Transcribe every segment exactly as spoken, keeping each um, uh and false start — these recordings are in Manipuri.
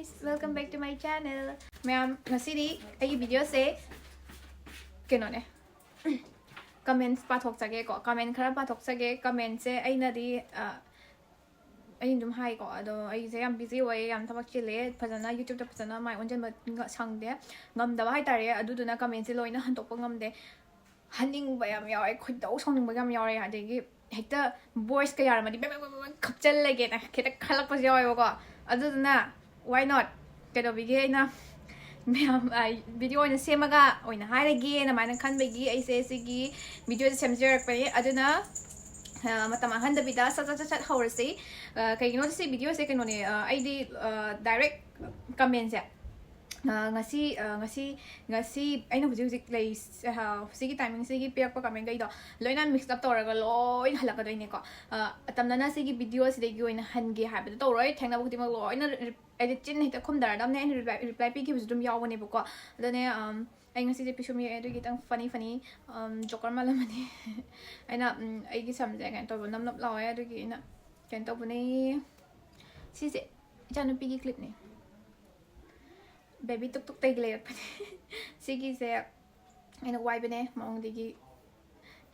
Welcome back to my channel. ꯃꯌꯥꯝ, ꯉꯁꯤꯗꯤ ꯑꯩꯒꯤ videoꯁꯦ ꯀꯩꯅꯣꯅꯦ, comments ꯄꯥꯊꯣꯛꯆꯒꯦꯀꯣ꯫ Comment ꯈꯔ ꯄꯥꯊꯣꯛꯆꯒꯦ꯫ Commentꯁꯦ ꯑꯩꯅꯗꯤ ꯑ, ꯑꯩꯅ ꯑꯗꯨꯝ ꯍꯥꯏꯀꯣ, ꯑꯗꯣ ꯑꯩꯁꯦ ꯌꯥꯝ busy ꯑꯣꯏꯌꯦ, ꯌꯥꯝ ꯊꯕꯛ ꯆꯤꯜꯂꯦ, ꯐꯖꯅ YouTubeꯇ ꯐꯖꯅ ꯃꯥꯏ ꯑꯣꯟꯁꯤꯟꯕ ꯉ- ꯁꯪꯗꯦ, ꯉꯝꯗꯕ ꯍꯥꯏꯇꯥꯔꯦ꯫ ꯑꯗꯨꯗꯨꯅ commentꯁꯦ ꯂꯣꯏꯅ ꯍꯟꯗꯣꯛꯄ ꯉꯝꯗꯦ꯫ ꯍꯟꯅꯤꯡꯕ ꯌꯥꯝ ꯌꯥꯎꯋꯦ, ꯈꯣꯏꯗꯧ ꯁꯥꯎꯅꯤꯡꯕ ꯌꯥꯝ ꯌꯥꯎꯔꯦ꯫ ꯑꯗꯒꯤ ꯍꯦꯛꯇ voiceꯀ ꯌꯥꯔꯝꯃꯗꯤ ꯕꯦꯛ ꯕꯦꯛ ꯕꯦꯛ ꯕꯦꯛ ꯈꯞꯆꯜꯂꯒꯦꯅ ꯍꯦꯛꯇ ꯈꯜꯂꯛꯄꯁꯨ ꯌꯥꯎꯋꯦꯕꯀꯣ꯫ ꯑꯗꯨꯗꯨꯅ why not? ꯀꯩꯗꯧꯕꯤꯒꯦ, ꯑꯩꯅ ꯃꯌꯥꯝ video ꯑꯣꯏꯅ ꯁꯦꯝꯃꯒ ꯑꯣꯏꯅ ꯍꯥꯏꯔꯒꯦꯅ ꯑꯗꯨꯃꯥꯏꯅ ꯈꯟꯕꯒꯤ ꯑꯩꯁꯦ ꯁꯤꯒꯤ videoꯁꯦ ꯁꯦꯝꯖꯔꯛꯄꯅꯦ꯫ ꯑꯗꯨꯅ ꯑ, ꯃꯇꯝ ꯃꯥꯡꯍꯟꯗꯕꯤꯗ ꯁꯠ ꯁꯠ ꯁꯠ ꯁꯠ ꯍꯧꯔꯁꯤ꯫ ꯑ, ꯀꯩꯒꯤꯅꯣꯗ ꯁꯤ videoꯁꯦ ꯀꯩꯅꯣꯅꯦ, ꯑ, ꯑꯩꯗꯤ ꯑ, direct commentꯁꯦ ꯑ, ꯉꯁꯤ ꯑ, ꯉꯁꯤ ꯉꯁꯤ ꯑꯩꯅ ꯍꯧꯖꯤꯛ ꯍꯧꯖꯤꯛ ꯂꯩ, ꯑ, ꯁꯤꯒꯤ timingꯁꯤꯒꯤ ꯄꯤꯔꯛꯄ commentꯈꯩꯗꯣ ꯂꯣꯏꯅ mix up ꯇꯧꯔꯒ ꯂꯣꯏꯅ ꯍꯜꯂꯛꯀꯗꯣꯏꯅꯦꯀꯣ꯫ ꯑ, ꯑꯇꯝꯅꯅ ꯁꯤꯒꯤ videoꯁꯤꯗꯒꯤ ꯑꯣꯏꯅ ꯍꯟꯒꯦ ꯍꯥꯏꯕꯗꯣ ꯇꯧꯔꯣꯏ, ꯊꯦꯡꯅꯕ ꯈꯨꯗꯤꯡꯃꯛ ꯂꯣꯏꯅ ꯔꯤ- ꯑꯩꯗꯤ ꯆꯤꯟ ꯍꯦꯛꯇ ꯈꯨꯝꯗꯔꯗꯕꯅꯦ꯫ ꯑꯩꯅ reply reply ꯄꯤꯈꯤꯕꯁꯨ ꯑꯗꯨꯝ ꯌꯥꯎꯕꯅꯦꯕꯀꯣ꯫ ꯑꯗꯨꯅꯦ ꯑꯝ, ꯑꯩ ꯉꯁꯤꯁꯦ ꯄꯤꯁꯨꯝ ꯌꯦꯛꯑꯦ, ꯑꯗꯨꯒꯤ ꯈꯤꯇꯪ funny funny, ꯑꯝ, joker ꯃꯥꯜꯂꯝꯃꯅꯤ꯫ ꯑꯩꯅ ꯎꯝ, ꯑꯩꯒꯤ ꯁꯝꯁꯦ ꯀꯩꯅꯣ ꯇꯧꯕ, ꯅꯞ ꯅꯞ ꯂꯥꯎꯋꯦ, ꯑꯗꯨꯒꯤ ꯑꯩꯅ ꯀꯩꯅꯣ ꯇꯧꯕꯅꯦ꯫ ꯁꯤꯁꯦ ꯏꯆꯥꯅꯨꯄꯤꯒꯤ clipꯅꯦ, baby ꯇꯨꯛ ꯇꯨꯛꯇꯒꯤ ꯂꯩꯔꯛꯄꯅꯦ꯫ ꯁꯤꯒꯤꯁꯦ ꯑꯩꯅ ꯋꯥꯏꯕꯅꯦ, ꯃꯑꯣꯡꯗꯒꯤ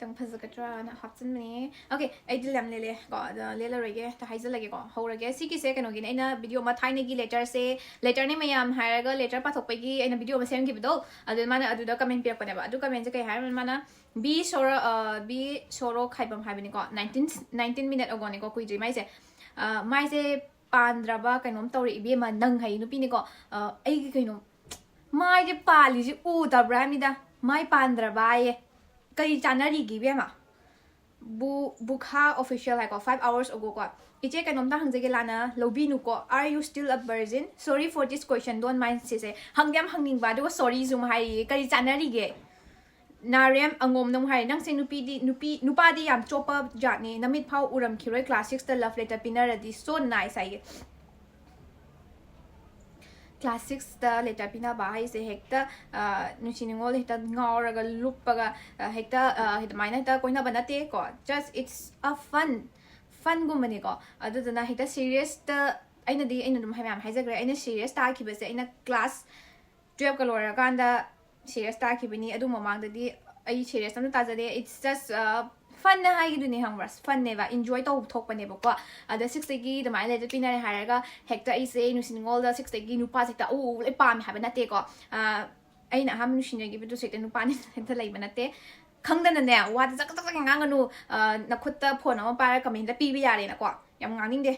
ꯈꯤꯇꯪ ꯐꯖꯒꯗ꯭ꯔꯥꯅ ꯍꯥꯞꯆꯤꯟꯕꯅꯦ꯫ Okay, ꯑꯩꯗꯤ ꯌꯥꯝ ꯂꯦꯜꯂꯦ ꯀꯣ, ꯑꯗ ꯂꯦꯜꯂꯔꯣꯏꯒꯦ, ꯍꯦꯛꯇ ꯍꯥꯏꯖꯤꯜꯂꯒꯦꯀꯣ, ꯍꯧꯔꯒꯦ꯫ ꯁꯤꯒꯤꯁꯦ ꯀꯩꯅꯣꯒꯤꯅꯦ, ꯑꯩꯅ video ꯑꯃ ꯊꯥꯏꯅꯒꯤ letterꯁꯦ, letterꯅꯦ ꯃꯌꯥꯝ ꯍꯥꯏꯔꯒ letter ꯄꯥꯊꯣꯛꯄꯒꯤ ꯑꯩꯅ video ꯑꯃ ꯁꯦꯝꯈꯤꯕꯗꯣ, ꯑꯗꯨ ꯃꯥꯅ ꯑꯗꯨꯗ comment ꯄꯤꯔꯛꯄꯅꯦꯕ꯫ ꯑꯗꯨ commentꯁꯦ ꯀꯩ ꯍꯥꯏꯔꯝꯃꯤ? ꯃꯥꯅ ꯕꯤ ꯁꯣꯔꯣ, ꯑ, ꯕꯤ ꯁꯣꯔꯣꯛ ꯍꯥꯏꯕ ꯑꯃ ꯍꯥꯏꯕꯅꯤꯀꯣ, nineteen, nineteen minute agoꯅꯤꯀꯣ, ꯀꯨꯏꯗ꯭ꯔꯤ ꯃꯥꯏꯁꯦ꯫ ꯑ, ꯃꯥꯏꯁꯦ ꯄꯥꯟꯗ꯭ꯔꯕ ꯀꯩꯅꯣꯝ ꯇꯧꯔꯦ ꯏꯕꯦꯝꯃ, ꯅꯪ ꯍꯥꯏ ꯅꯨꯄꯤꯅꯤꯀꯣ꯫ ꯑ, ꯑꯩꯒꯤ ꯀꯩꯅꯣ, ꯃꯥꯏꯁꯦ ꯄꯥꯜꯂꯤꯁꯦ ꯎꯗꯕ꯭ꯔꯥ ꯍꯥꯏꯕꯅꯤꯗ? ꯃꯥꯏ ꯄꯥꯟꯗ꯭ꯔꯕ ꯑꯌꯦ꯫ ꯀꯔꯤ ꯆꯥꯟꯅꯔꯤꯒꯦ ꯏꯕꯦꯝꯃ? ꯕꯨ ꯕꯨꯈꯥ official ꯍꯥꯏꯀꯣ, five hours ago ꯀꯣ꯫ "ꯏꯆꯦ, ꯀꯩꯅꯣꯝꯇ ꯍꯪꯖꯒꯦ, ꯂꯥꯟꯅ ꯂꯧꯕꯤꯅꯨꯀꯣ, are you still a virgin? Sorry for this question, don't mind" ꯁꯤꯁꯦ ꯍꯪꯗꯤ ꯌꯥꯝ ꯍꯪꯅꯤꯡꯕ, ꯑꯗꯨꯒ sorryꯁꯨ ꯑꯃꯨꯛ ꯍꯥꯏꯔꯤꯌꯦ꯫ ꯀꯔꯤ ꯆꯥꯟꯅꯔꯤꯒꯦ? ꯅꯥꯔꯦꯝ ꯑꯉꯣꯝꯅ ꯑꯃꯨꯛ ꯍꯥꯏꯔꯦ, "ꯅꯪꯁꯦ ꯅꯨꯄꯤꯗꯤ, ꯅꯨꯄꯤ, ꯅꯨꯄꯥꯗꯤ ꯌꯥꯝ ꯆꯣꯞꯄ ꯖꯥꯠꯅꯤ, ꯅꯃꯤꯠ ꯐꯥꯎ ꯎꯔꯝꯈꯤꯔꯣꯏ class sixꯇ love letter ꯄꯤꯅꯔꯗꯤ, so nice" ꯍꯥꯏꯌꯦ꯫ Class sixꯇ letter ꯄꯤꯅꯕ ꯍꯥꯏꯁꯦ ꯍꯦꯛꯇ, ꯑ, ꯅꯨꯡꯁꯤ ꯅꯨꯡꯉꯣꯜ ꯍꯦꯛꯇ ꯉꯥꯎꯔꯒ ꯂꯨꯞꯄꯒ, ꯑ, ꯍꯦꯛꯇ, ꯑ, ꯑꯗꯨꯃꯥꯏꯅ ꯍꯦꯛꯇ ꯀꯣꯏꯅꯕ ꯅꯠꯇꯦꯀꯣ꯫ Just it's a fun, funꯒꯨꯝꯕꯅꯤꯀꯣ꯫ ꯑꯗꯨꯗꯨꯅ ꯍꯦꯛꯇ seriousꯇ ꯑꯩꯅꯗꯤ ꯑꯩꯅ ꯑꯗꯨꯝ ꯃꯌꯥꯝ ꯍꯥꯏꯖꯈ꯭ꯔꯦ, ꯑꯩꯅ ꯁꯤꯔꯤꯌꯁ ꯇꯥꯈꯤꯕꯁꯦ ꯑꯩꯅ ꯀ꯭ꯂꯥꯁ ꯇꯨꯌꯦꯜꯞꯀ ꯂꯣꯏꯔꯀꯥꯟꯗ ꯁꯤꯔꯤꯌꯁ ꯇꯥꯈꯤꯕꯅꯤ꯫ ꯑꯗꯨ ꯃꯃꯥꯡꯗꯗꯤ ꯑꯩ ꯁꯤꯔꯤꯌꯁ ꯑꯝꯇ ꯇꯥꯖꯗꯦ꯫ It's just ꯐꯟꯅ ꯍꯥꯏꯒꯤꯗꯨꯅꯦ, ꯈꯪꯕ꯭ꯔꯥ? ꯐꯟꯅꯦꯕ, ꯏꯟꯖꯣꯏ ꯇꯧꯕ ꯊꯣꯛꯄꯅꯦꯕꯀꯣ꯫ ꯑꯗ ꯁꯤꯛꯁꯇꯒꯤ ꯑꯗꯨꯃꯥꯏꯅ ꯂꯦꯇꯔ ꯄꯤꯅꯔꯦ ꯍꯥꯏꯔꯒ ꯍꯦꯛꯇ ꯑꯩꯁꯦ ꯅꯨꯡꯁꯤ ꯅꯨꯡꯉꯣꯜꯗ ꯁꯤꯛꯁꯇꯒꯤ ꯅꯨꯄꯥꯁꯦ ꯍꯦꯛꯇ ꯑꯎ ꯑꯎ ꯂꯣꯏ ꯄꯥꯝꯃꯦ ꯍꯥꯏꯕ ꯅꯠꯇꯦꯀꯣ꯫ ꯑ, ꯑꯩꯅ ꯑꯍꯥꯟꯕ ꯅꯨꯡꯁꯤꯅꯈꯤꯕꯗꯨꯁꯨ ꯍꯦꯛꯇ ꯅꯨꯄꯥꯅꯤ ꯍꯦꯛꯇ ꯂꯩꯕ ꯅꯠꯇꯦ꯫ ꯈꯪꯗꯅꯅꯦ, ꯋꯥꯗ ꯆꯀ ꯆꯀ ꯆꯀ ꯉꯥꯡꯒꯅꯨ꯫ ꯑ, ꯅꯈꯨꯠꯇ ꯐꯣꯟ ꯑꯃ ꯄꯥꯏꯔꯒ ꯀꯃꯦꯟꯗ ꯄꯤꯕ ꯌꯥꯔꯦꯅꯀꯣ꯫ ꯌꯥꯝ ꯉꯥꯡꯅꯤꯡꯗꯦ꯫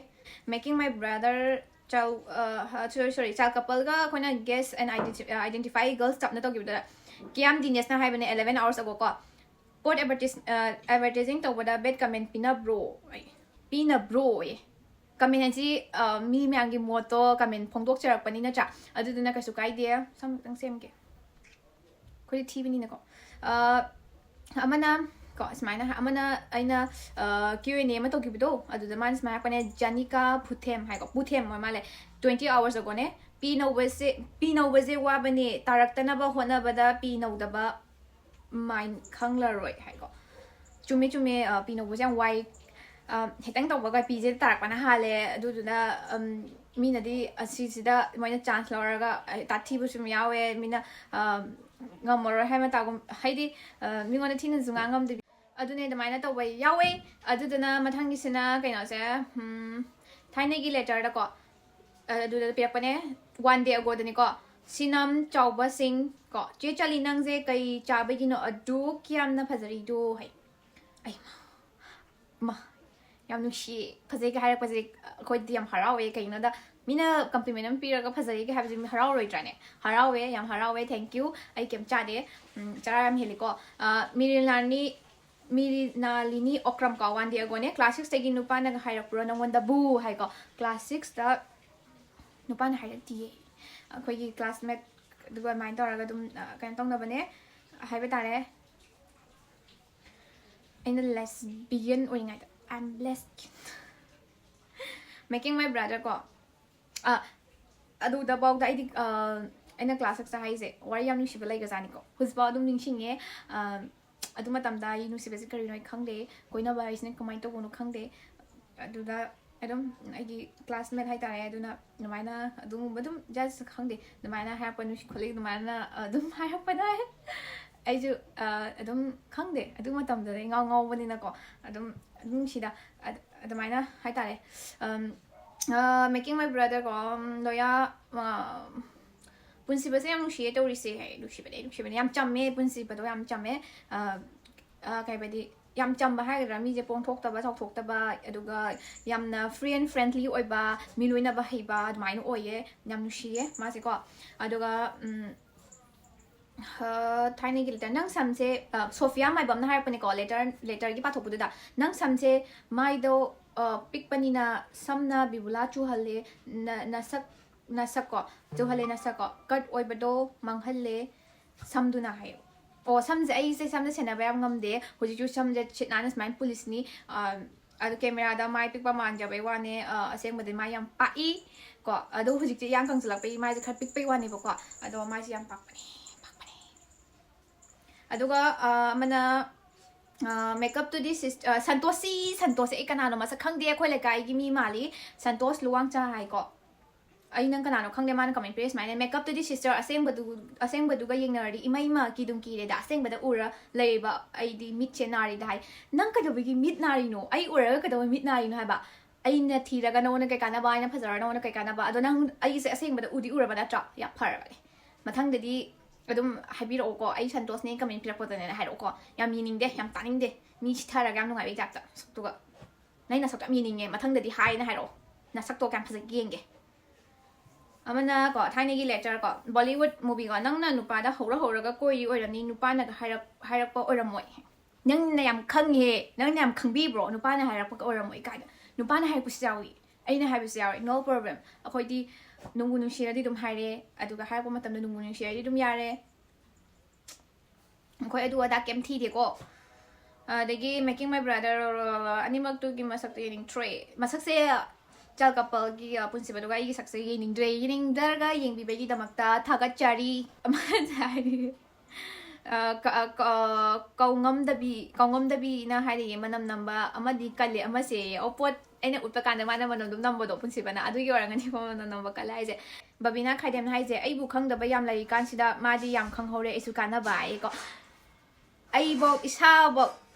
Making my brother child, uh, sorry, sorry, child coupleꯒ ꯑꯩꯈꯣꯏꯅ guess and identi-, uh, identify girls ꯆꯞꯅ ꯇꯧꯈꯤꯕꯗ ꯀꯤꯌꯥꯝ ꯗꯤꯅꯦꯁꯅ ꯍꯥꯏꯕꯅꯦ eleven hours ago ꯀꯣ, ꯄꯣꯠ ꯑꯦꯗꯚꯔꯇꯤꯁ ꯑꯦꯗꯚꯔꯇꯤꯖꯤꯡ ꯇꯧꯕꯗ ꯕꯦꯠ ꯀꯃꯦꯟ ꯄꯤꯅꯕ꯭ꯔꯣ? ꯑꯩ, ꯄꯤꯅꯕ꯭ꯔꯣ ꯑꯦ? ꯀꯃꯦꯟ ꯍꯥꯏꯁꯤ, ꯑ, ꯃꯤ ꯃꯌꯥꯝꯒꯤ ꯃꯣꯠꯇꯣ ꯀꯃꯦꯟ ꯐꯣꯡꯗꯣꯛꯆꯔꯛꯄꯅꯤ ꯅꯠꯇ꯭ꯔꯥ? ꯑꯗꯨꯗꯨꯅ ꯀꯩꯁꯨ ꯀꯥꯏꯗꯦ꯫ ꯁꯝ ꯈꯤꯇꯪ ꯁꯦꯝꯒꯦ꯫ ꯑꯩꯈꯣꯏꯗꯤ ꯊꯤꯕꯅꯤꯅꯀꯣ꯫ ꯑ, ꯑꯃꯅ ꯀꯣ, ꯁꯨꯃꯥꯏꯅ ꯍꯥꯏ-, ꯑꯃꯅ ꯑꯩꯅ, ꯑ, Q and A ꯑꯃ ꯇꯧꯈꯤꯕꯗꯣ, ꯑꯗꯨꯗ ꯃꯥꯅ ꯁꯨꯃꯥꯏꯅ ꯍꯥꯏꯔꯛꯄꯅꯦ, ꯖꯥꯅꯤꯀꯥ ꯄꯨꯊꯦꯝ ꯍꯥꯏꯀꯣ, ꯄꯨꯊꯦꯝ ꯑꯣꯏ ꯃꯥꯜꯂꯦ꯫ Twenty hours agoꯅꯦ, "ꯄꯤ ꯅꯧꯕꯁꯦ, ꯄꯤ ꯅꯧꯕꯁꯦ ꯋꯥꯕꯅꯦ, ꯇꯥꯔꯛꯇꯅꯕ ꯍꯣꯠꯅꯕꯗ ꯄꯤ ꯅꯧꯗꯕ ꯃꯥꯏꯟ ꯈꯪꯂꯔꯣꯏ" ꯍꯥꯏꯀꯣ꯫ ꯆꯨꯝꯃꯦ, ꯆꯨꯝꯃꯦ, ꯑ, ꯄꯤ ꯅꯧꯕꯁꯦ ꯌꯥꯝ ꯋꯥꯏ꯫ ꯑ, ꯍꯦꯛꯇꯪ ꯇꯧꯕꯒ ꯄꯤꯁꯦ ꯇꯥꯔꯛꯄꯅ ꯍꯥꯜꯂꯦ꯫ ꯑꯗꯨꯗꯨꯅ, ꯎꯝ, ꯃꯤꯅꯗꯤ ꯑꯁꯤꯁꯤꯗ ꯃꯣꯏꯅ ꯆꯥꯟꯁ ꯂꯧꯔꯒ, ꯑ, ꯇꯥꯊꯤꯕꯁꯨ ꯌꯥꯎꯋꯦ꯫ ꯃꯤꯅ, ꯑ, ꯉꯝꯃꯔꯣꯏ ꯍꯥꯏ ꯃꯇꯥꯒꯨꯝ, ꯍꯥꯏꯗꯤ, ꯑ, ꯃꯤꯉꯣꯟꯗ ꯊꯤꯅꯁꯨ ꯉꯥꯡꯉꯝꯗꯕꯤ꯫ ꯑꯗꯨꯅꯦ, ꯑꯗꯨꯃꯥꯏꯅ ꯇꯧꯕ ꯌꯥꯎꯋꯦ꯫ ꯑꯗꯨꯗꯨꯅ ꯃꯊꯪꯒꯤꯁꯤꯅ ꯀꯩꯅꯣꯁꯦ, ꯎꯝ, ꯊꯥꯏꯅꯒꯤ ꯂꯦꯇꯔꯗꯀꯣ, ꯑꯗꯨꯗ ꯄꯤꯔꯛꯄꯅꯦ, one day agoꯗꯅꯤꯀꯣ꯫ ꯁꯤꯅꯝ ꯆꯥꯎꯕꯁꯤꯡ ꯀꯣ, "ꯆꯦ ꯆꯥꯂꯤ, ꯅꯪꯁꯦ ꯀꯩ ꯆꯥꯕꯒꯤꯅꯣ ꯑꯗꯨꯛ ꯌꯥꯝꯅ ꯐꯖꯔꯤꯗꯣ?" ꯍꯥꯏ꯫ ꯑꯩ, ꯃꯥ, ꯌꯥꯝ ꯅꯨꯡꯁꯤꯌꯦ꯫ ꯐꯖꯩꯒ ꯍꯥꯏꯔꯛꯄꯁꯦ ꯑꯩꯈꯣꯏꯗꯤ ꯌꯥꯝ ꯍꯔꯥꯎꯋꯦ꯫ ꯀꯩꯒꯤꯅꯣꯗ, ꯃꯤꯅ ꯀꯝꯄ꯭ꯂꯤꯃꯦꯟ ꯑꯃ ꯄꯤꯔꯒ ꯐꯖꯩꯒ ꯍꯥꯏꯕꯁꯦ ꯃꯤ ꯍꯔꯥꯎꯔꯣꯏꯗ꯭ꯔꯥꯅꯦ? ꯍꯔꯥꯎꯋꯦ, ꯌꯥꯝ ꯍꯔꯥꯎꯋꯦ꯫ Thank you꯫ ꯑꯩ ꯀꯩꯝ ꯆꯥꯗꯦ꯫ ꯎꯝ, ꯆꯔꯥ ꯌꯥꯝ ꯍꯦꯜꯂꯤꯀꯣ꯫ ꯑ, ꯃꯤꯔꯤꯂꯥꯅꯤ, ꯃꯤꯔꯤꯅꯥꯂꯤꯅꯤ ꯑꯣꯀ꯭ꯔꯝ ꯀꯣ, "One day agoꯅꯦ, ꯀ꯭ꯂꯥꯁ ꯁꯤꯛꯁꯇꯒꯤ ꯅꯨꯄꯥꯅꯒ ꯍꯥꯏꯔꯛꯄ꯭ꯔꯣ ꯅꯪꯉꯣꯟꯗꯕꯨ?" ꯍꯥꯏꯀꯣ꯫ ꯀ꯭ꯂꯥꯁ ꯁꯤꯛꯁꯇ ꯅꯨꯄꯥꯅ ꯍꯥꯏꯔꯛꯇꯤꯌꯦ꯫ ꯑꯩꯈꯣꯏꯒꯤ ꯀ꯭ꯂꯥꯁꯃꯦꯠ ꯑꯗꯨꯒ ꯑꯗꯨꯃꯥꯏꯅ ꯇꯧꯔꯒ ꯑꯗꯨꯝ, ꯑ, ꯀꯩꯅꯣ ꯇꯧꯅꯕꯅꯦ ꯍꯥꯏꯕ ꯇꯥꯔꯦ꯫ ꯑꯩꯅ ꯂꯦꯁꯕꯤꯌꯟ ꯑꯣꯏꯔꯤꯉꯩꯗ, "I'm lesbian." Making my brother ꯀꯣ꯫ ꯑ, ꯑꯗꯨꯗꯐꯥꯎꯗ ꯑꯩꯗꯤ, ꯑ, ꯑꯩꯅ ꯀ꯭ꯂꯥꯁ ꯁꯤꯛꯁꯇ ꯍꯥꯏꯁꯦ, ꯋꯥꯔꯤ ꯌꯥꯝ ꯅꯨꯡꯁꯤꯕ ꯂꯩꯒꯖꯥꯅꯤꯀꯣ꯫ ꯍꯧꯖꯤꯛꯐꯥꯎ ꯑꯗꯨꯝ ꯅꯤꯡꯁꯤꯡꯉꯦ꯫ ꯑ, ꯑꯗꯨ ꯃꯇꯝꯗ ꯑꯩ ꯅꯨꯡꯁꯤꯕꯁꯦ ꯀꯔꯤꯅꯣ ꯑꯩ ꯈꯪꯗꯦ, ꯀꯣꯏꯅꯕ ꯍꯥꯏꯁꯤꯅ ꯀꯃꯥꯏꯅ ꯇꯧꯕꯅꯣ ꯈꯪꯗꯦ꯫ ꯑꯗꯨꯗ ꯑꯗꯨꯝ ꯑꯩꯒꯤ ꯀ꯭ꯂꯥꯁꯃꯦꯠ ꯍꯥꯏꯇꯥꯔꯦ, ꯑꯗꯨꯅ ꯑꯗꯨꯃꯥꯏꯅ ꯑꯗꯨꯒꯨꯝꯕ ꯑꯗꯨꯝ ꯖꯁ ꯈꯪꯗꯦ, ꯑꯗꯨꯃꯥꯏꯅ ꯍꯥꯏꯔꯛꯄ ꯅꯨꯡꯁꯤ ꯈꯣꯠꯂꯤ ꯑꯗꯨꯃꯥꯏꯅ ꯑꯗꯨꯝ ꯍꯥꯏꯔꯛꯄꯗ ꯑꯩꯁꯨ ꯑꯗꯨꯝ ꯈꯪꯗꯦ, ꯑꯗꯨ ꯃꯇꯝꯗꯨꯗ ꯏꯉꯥꯎ ꯉꯥꯎꯕꯅꯤꯅꯀꯣ, ꯑꯗꯨꯝ ꯅꯨꯡꯁꯤꯗ꯫ ꯑꯗꯨꯃꯥꯏꯅ ꯍꯥꯏꯇꯥꯔꯦ꯫ Making My Brother ꯀꯣ, ꯂꯣꯌꯥ, ꯄꯨꯟꯁꯤꯕꯁꯦ ꯌꯥꯝ ꯅꯨꯡꯁꯤꯌꯦ ꯇꯧꯔꯤꯁꯦ ꯍꯥꯏ꯫ ꯅꯨꯡꯁꯤꯕꯅꯦ, ꯅꯨꯡꯁꯤꯕꯅꯦ, ꯌꯥꯝ ꯆꯝꯃꯦ ꯄꯨꯟꯁꯤꯕꯗꯣ, ꯌꯥꯝ ꯆꯝꯃꯦ꯫ ꯀꯩ ꯍꯥꯏꯕꯗꯤ, ꯌꯥꯝ ꯆꯝꯕ ꯍꯥꯏꯒꯗ꯭ꯔꯥ, ꯃꯤꯁꯦ ꯄꯣꯡꯊꯣꯛꯇꯕ ꯆꯥꯎꯊꯣꯛꯇꯕ, ꯑꯗꯨꯒ ꯌꯥꯝꯅ free and friendly ꯑꯣꯏꯕ, ꯃꯤ ꯂꯣꯏꯅꯕ ꯍꯩꯕ ꯑꯗꯨꯃꯥꯏꯅ ꯑꯣꯏꯌꯦ꯫ ꯌꯥꯝ ꯅꯨꯡꯁꯤꯌꯦ ꯃꯥꯁꯦꯀꯣ꯫ ꯑꯗꯨꯒ ꯊꯥꯏꯅꯒꯤ ꯂꯦꯇꯔ, ꯅꯪ ꯁꯝꯁꯦ, ꯁꯣꯐꯤꯌꯥ ꯃꯥꯏꯕꯝꯅ ꯍꯥꯏꯔꯛꯄꯅꯤꯀꯣ, ꯂꯦꯇꯔ ꯂꯦꯇꯔꯒꯤ ꯄꯥꯊꯣꯛꯄꯗꯨꯗ, ꯅꯪ ꯁꯝꯁꯦ ꯃꯥꯏꯗꯣ ꯄꯤꯛꯄꯅꯤꯅ ꯁꯝꯅ ꯕꯤꯕꯨꯂꯥ ꯆꯨꯍꯜꯂꯦ, ꯅꯁꯛ ꯅꯁꯛꯀꯣ ꯆꯨꯍꯜꯂꯦ ꯅꯁꯛꯀꯣ ꯀꯠ ꯑꯣꯏꯕꯗꯣ ꯃꯥꯡꯍꯜꯂꯦ ꯁꯝꯗꯨꯅ ꯍꯥꯏꯌꯣ꯫ ꯑꯣ, ꯁꯝꯁꯦ, ꯑꯩꯁꯦ ꯁꯝꯁꯦ ꯁꯦꯟꯅꯕ ꯌꯥꯝ ꯉꯝꯗꯦ꯫ ꯍꯧꯖꯤꯛꯁꯨ ꯁꯝꯁꯦ ꯁꯤꯠ ꯅꯥꯟꯅ ꯁꯨꯃꯥꯏꯅ ꯄꯨꯜꯂꯤꯁꯤꯅꯤ꯫ ꯑꯗꯨ ꯀꯦꯃꯦꯔꯥꯗ ꯃꯥꯏ ꯄꯤꯛꯄ ꯃꯥꯟꯖꯕꯩ ꯋꯥꯅꯦ꯫ ꯑꯁꯦꯡꯕꯗꯤ ꯃꯥꯏ ꯌꯥꯝ ꯄꯥꯛꯏ ꯀꯣ꯫ ꯑꯗꯣ ꯍꯧꯖꯤꯛꯇꯤ ꯏꯌꯥꯡ ꯀꯪꯁꯤꯜꯂꯛꯄꯒꯤ ꯃꯥꯏꯁꯦ ꯈꯔ ꯄꯤꯛꯄꯩ ꯋꯥꯅꯦꯕꯀꯣ꯫ ꯑꯗꯣ ꯃꯥꯏꯁꯦ ꯌꯥꯝ ꯄꯥꯛꯄꯅꯦ, ꯄꯥꯛꯄꯅꯦ꯫ ꯑꯗꯨꯒ ꯑꯃꯅ, Makeup to the Sister, ꯁꯟꯇꯣꯁꯤ ꯁꯟꯇꯣꯁꯁꯦ ꯑꯩ ꯀꯅꯥꯅꯣ ꯃꯁꯛ ꯈꯪꯗꯦ, ꯑꯩꯈꯣꯏ ꯂꯩꯀꯥꯏꯒꯤ ꯃꯤ ꯃꯥꯜꯂꯤ, ꯁꯟꯇꯣꯁ ꯂꯨꯋꯥꯡꯆꯥ ꯍꯥꯏꯀꯣ꯫ ꯑꯩ ꯅꯪ ꯀꯅꯥꯅꯣ ꯈꯪꯗꯦ, ꯃꯥꯅ ꯀꯃꯦꯟ ꯄꯤꯔꯦ ꯁꯨꯃꯥꯏꯅ: "Makeup to the Sister ꯑꯁꯦꯡꯕꯗꯨ ꯑꯁꯦꯡꯕꯗꯨꯒ ꯌꯦꯡꯅꯔꯗꯤ ꯏꯃꯩꯃ ꯀꯤꯗꯨꯝ ꯀꯤꯔꯦꯗ, ꯑꯁꯦꯡꯕꯗ ꯎꯔ ꯂꯩꯔꯤꯕ ꯑꯩꯗꯤ ꯃꯤꯠꯁꯦ ꯅꯥꯔꯤꯗ" ꯍꯥꯏ꯫ ꯅꯪ ꯀꯩꯗꯧꯕꯒꯤ ꯃꯤꯠ ꯅꯥꯔꯤꯅꯣ? ꯑꯩ ꯎꯔꯒ ꯀꯩꯗꯧꯕꯩ ꯃꯤꯠ ꯅꯥꯔꯤꯅꯣ ꯍꯥꯏꯕ? ꯑꯩꯅ ꯊꯤꯔꯒ ꯅꯉꯣꯟꯗ ꯀꯩ ꯀꯥꯟꯅꯕ, ꯑꯩꯅ ꯐꯖꯔ ꯅꯉꯣꯟꯗ ꯀꯩ ꯀꯥꯟꯅꯕ? ꯑꯗꯣ ꯅꯪ ꯑꯩꯁꯦ ꯑꯁꯦꯡꯕꯗ ꯎꯗꯤ ꯎꯔꯕ ꯅꯠꯇ꯭ꯔꯣ? ꯌꯥꯝ ꯐꯔꯕꯅꯦ꯫ ꯃꯊꯪꯗꯗꯤ ꯑꯗꯨꯝ ꯍꯥꯏꯕꯤꯔꯛꯑꯣꯀꯣ, ꯑꯩ ꯁꯟꯇꯣꯁꯅꯦ ꯀꯃꯦꯟ ꯄꯤꯔꯛꯄꯗꯅꯦ ꯍꯥꯏꯔꯛꯑꯣꯀꯣ꯫ ꯌꯥꯝ ꯌꯦꯡꯅꯤꯡꯗꯦ, ꯌꯥꯝ ꯇꯥꯅꯤꯡꯗꯦ꯫ ꯃꯤ ꯁꯤꯊꯔꯒ ꯌꯥꯝ ꯅꯨꯡꯉꯥꯏꯕꯩ ꯇꯥꯏꯞꯇ ꯁꯛꯇꯨꯒ꯫ ꯅꯪ ꯅꯁꯛꯇꯣ ꯌꯥꯝ ꯌꯦꯡꯅꯤꯡꯉꯦ, ꯃꯊꯪꯗꯗꯤ ꯍꯥꯏꯅ ꯍꯥꯏꯔꯛꯑꯣ꯫ ꯅꯁꯛꯇꯣ ꯀꯌꯥꯝ ꯐꯖꯒꯦ ꯌꯦꯡꯒꯦ꯫ ꯑꯃꯅ ꯀꯣ, ꯊꯥꯏꯅꯒꯤ ꯂꯦꯇꯔ ꯀꯣ, ꯕꯣꯂꯤꯋꯨꯗ ꯃꯨꯚꯤ ꯀꯣ, "ꯅꯪꯅ ꯅꯨꯄꯥꯗ ꯍꯧꯔ ꯍꯧꯔꯒ ꯀꯣꯏꯔꯤ ꯑꯣꯏꯔꯝꯅꯤ, ꯅꯨꯄꯥꯅꯒ ꯍꯥꯏꯔꯛ ꯍꯥꯏꯔꯛꯄ ꯑꯣꯏꯔꯝꯃꯣꯏ"꯫ ꯅꯪꯅ ꯌꯥꯝ ꯈꯪꯉꯤꯍꯦ, ꯅꯪꯅ ꯌꯥꯝ ꯈꯪꯕꯤꯕ꯭ꯔꯣ? "ꯅꯨꯄꯥꯅ ꯍꯥꯏꯔꯛꯄꯒ ꯑꯣꯏꯔꯝꯃꯣꯏ" ꯀꯥꯏꯅ꯫ ꯅꯨꯄꯥꯅ ꯍꯥꯏꯔꯛꯄꯁꯨ ꯌꯥꯎꯏ, ꯑꯩꯅ ꯍꯥꯏꯕꯁꯨ ꯌꯥꯎꯏ, no problem꯫ ꯑꯩꯈꯣꯏꯗꯤ ꯅꯨꯡꯕꯨ ꯅꯨꯡꯁꯤꯔꯗꯤ ꯑꯗꯨꯝ ꯍꯥꯏꯔꯦ, ꯑꯗꯨꯒ ꯍꯥꯏꯔꯛꯄ ꯃꯇꯝꯗ ꯅꯨꯡꯕꯨ ꯅꯨꯡꯁꯤꯔꯗꯤ ꯑꯗꯨꯝ ꯌꯥꯔꯦ꯫ ꯑꯩꯈꯣꯏ ꯑꯗꯨ ꯑꯗꯥ ꯀꯩꯝ ꯊꯤꯗꯦꯀꯣ꯫ ꯑꯗꯒꯤ Making My Brother, ꯑꯅꯤꯃꯛꯇꯨꯒꯤ ꯃꯁꯛꯇꯣ ꯌꯦꯡꯅꯤꯡꯗ꯭ꯔꯦ꯫ ꯃꯁꯛꯁꯦ ꯆꯥꯜ ꯀꯄꯜꯒꯤ, ꯑ, ꯄꯨꯟꯁꯤꯕꯗꯨꯒ ꯑꯩꯒꯤ ꯁꯛꯁꯦ ꯌꯦꯡꯅꯤꯡꯗ꯭ꯔꯦ꯫ ꯌꯦꯡꯅꯤꯡꯗ꯭ꯔꯒ ꯌꯦꯡꯕꯤꯕꯒꯤꯗꯃꯛꯇ ꯊꯥꯒꯠꯆꯔꯤ꯫ ꯑꯃ ꯍꯥꯏꯗꯤ, ꯑ, ꯀ-, ꯑ, ꯀ-, ꯑ, ꯀꯧꯉꯝꯗꯕꯤ, ꯀꯧꯉꯝꯗꯕꯤꯅ ꯍꯥꯏꯔꯤꯌꯦ, "ꯃꯅꯝ ꯅꯝꯕ ꯑꯃꯗꯤ ꯀꯜꯂꯦ ꯑꯃꯁꯦ"꯫ ꯑꯣ, ꯄꯣꯠ ꯑꯩꯅ ꯎꯠꯄ ꯀꯥꯟꯗ ꯃꯥꯅ ꯃꯅꯝꯗꯣ ꯅꯝꯕꯗꯣ ꯄꯨꯟꯁꯤꯕꯅ, ꯑꯗꯨꯒꯤ ꯑꯣꯏꯔꯝꯒꯅꯤꯀꯣ ꯃꯅꯝ ꯅꯝꯕ ꯀꯜꯂꯦ ꯍꯥꯏꯁꯦ꯫ ꯕꯕꯤꯅꯥ ꯈꯥꯏꯗꯦꯝꯅ ꯍꯥꯏꯁꯦ, "ꯑꯩꯕꯨ ꯈꯪꯗꯕ ꯌꯥꯝ ꯂꯩꯔꯤ ꯀꯥꯟꯁꯤꯗ ꯃꯥꯗꯤ ꯌꯥꯝ ꯈꯪꯍꯧꯔꯦ, ꯑꯩꯁꯨ ꯀꯥꯟꯅꯕ" ꯍꯥꯏꯌꯦꯀꯣ꯫ ꯑꯩꯕꯧ, ꯏꯁꯥꯕꯧ,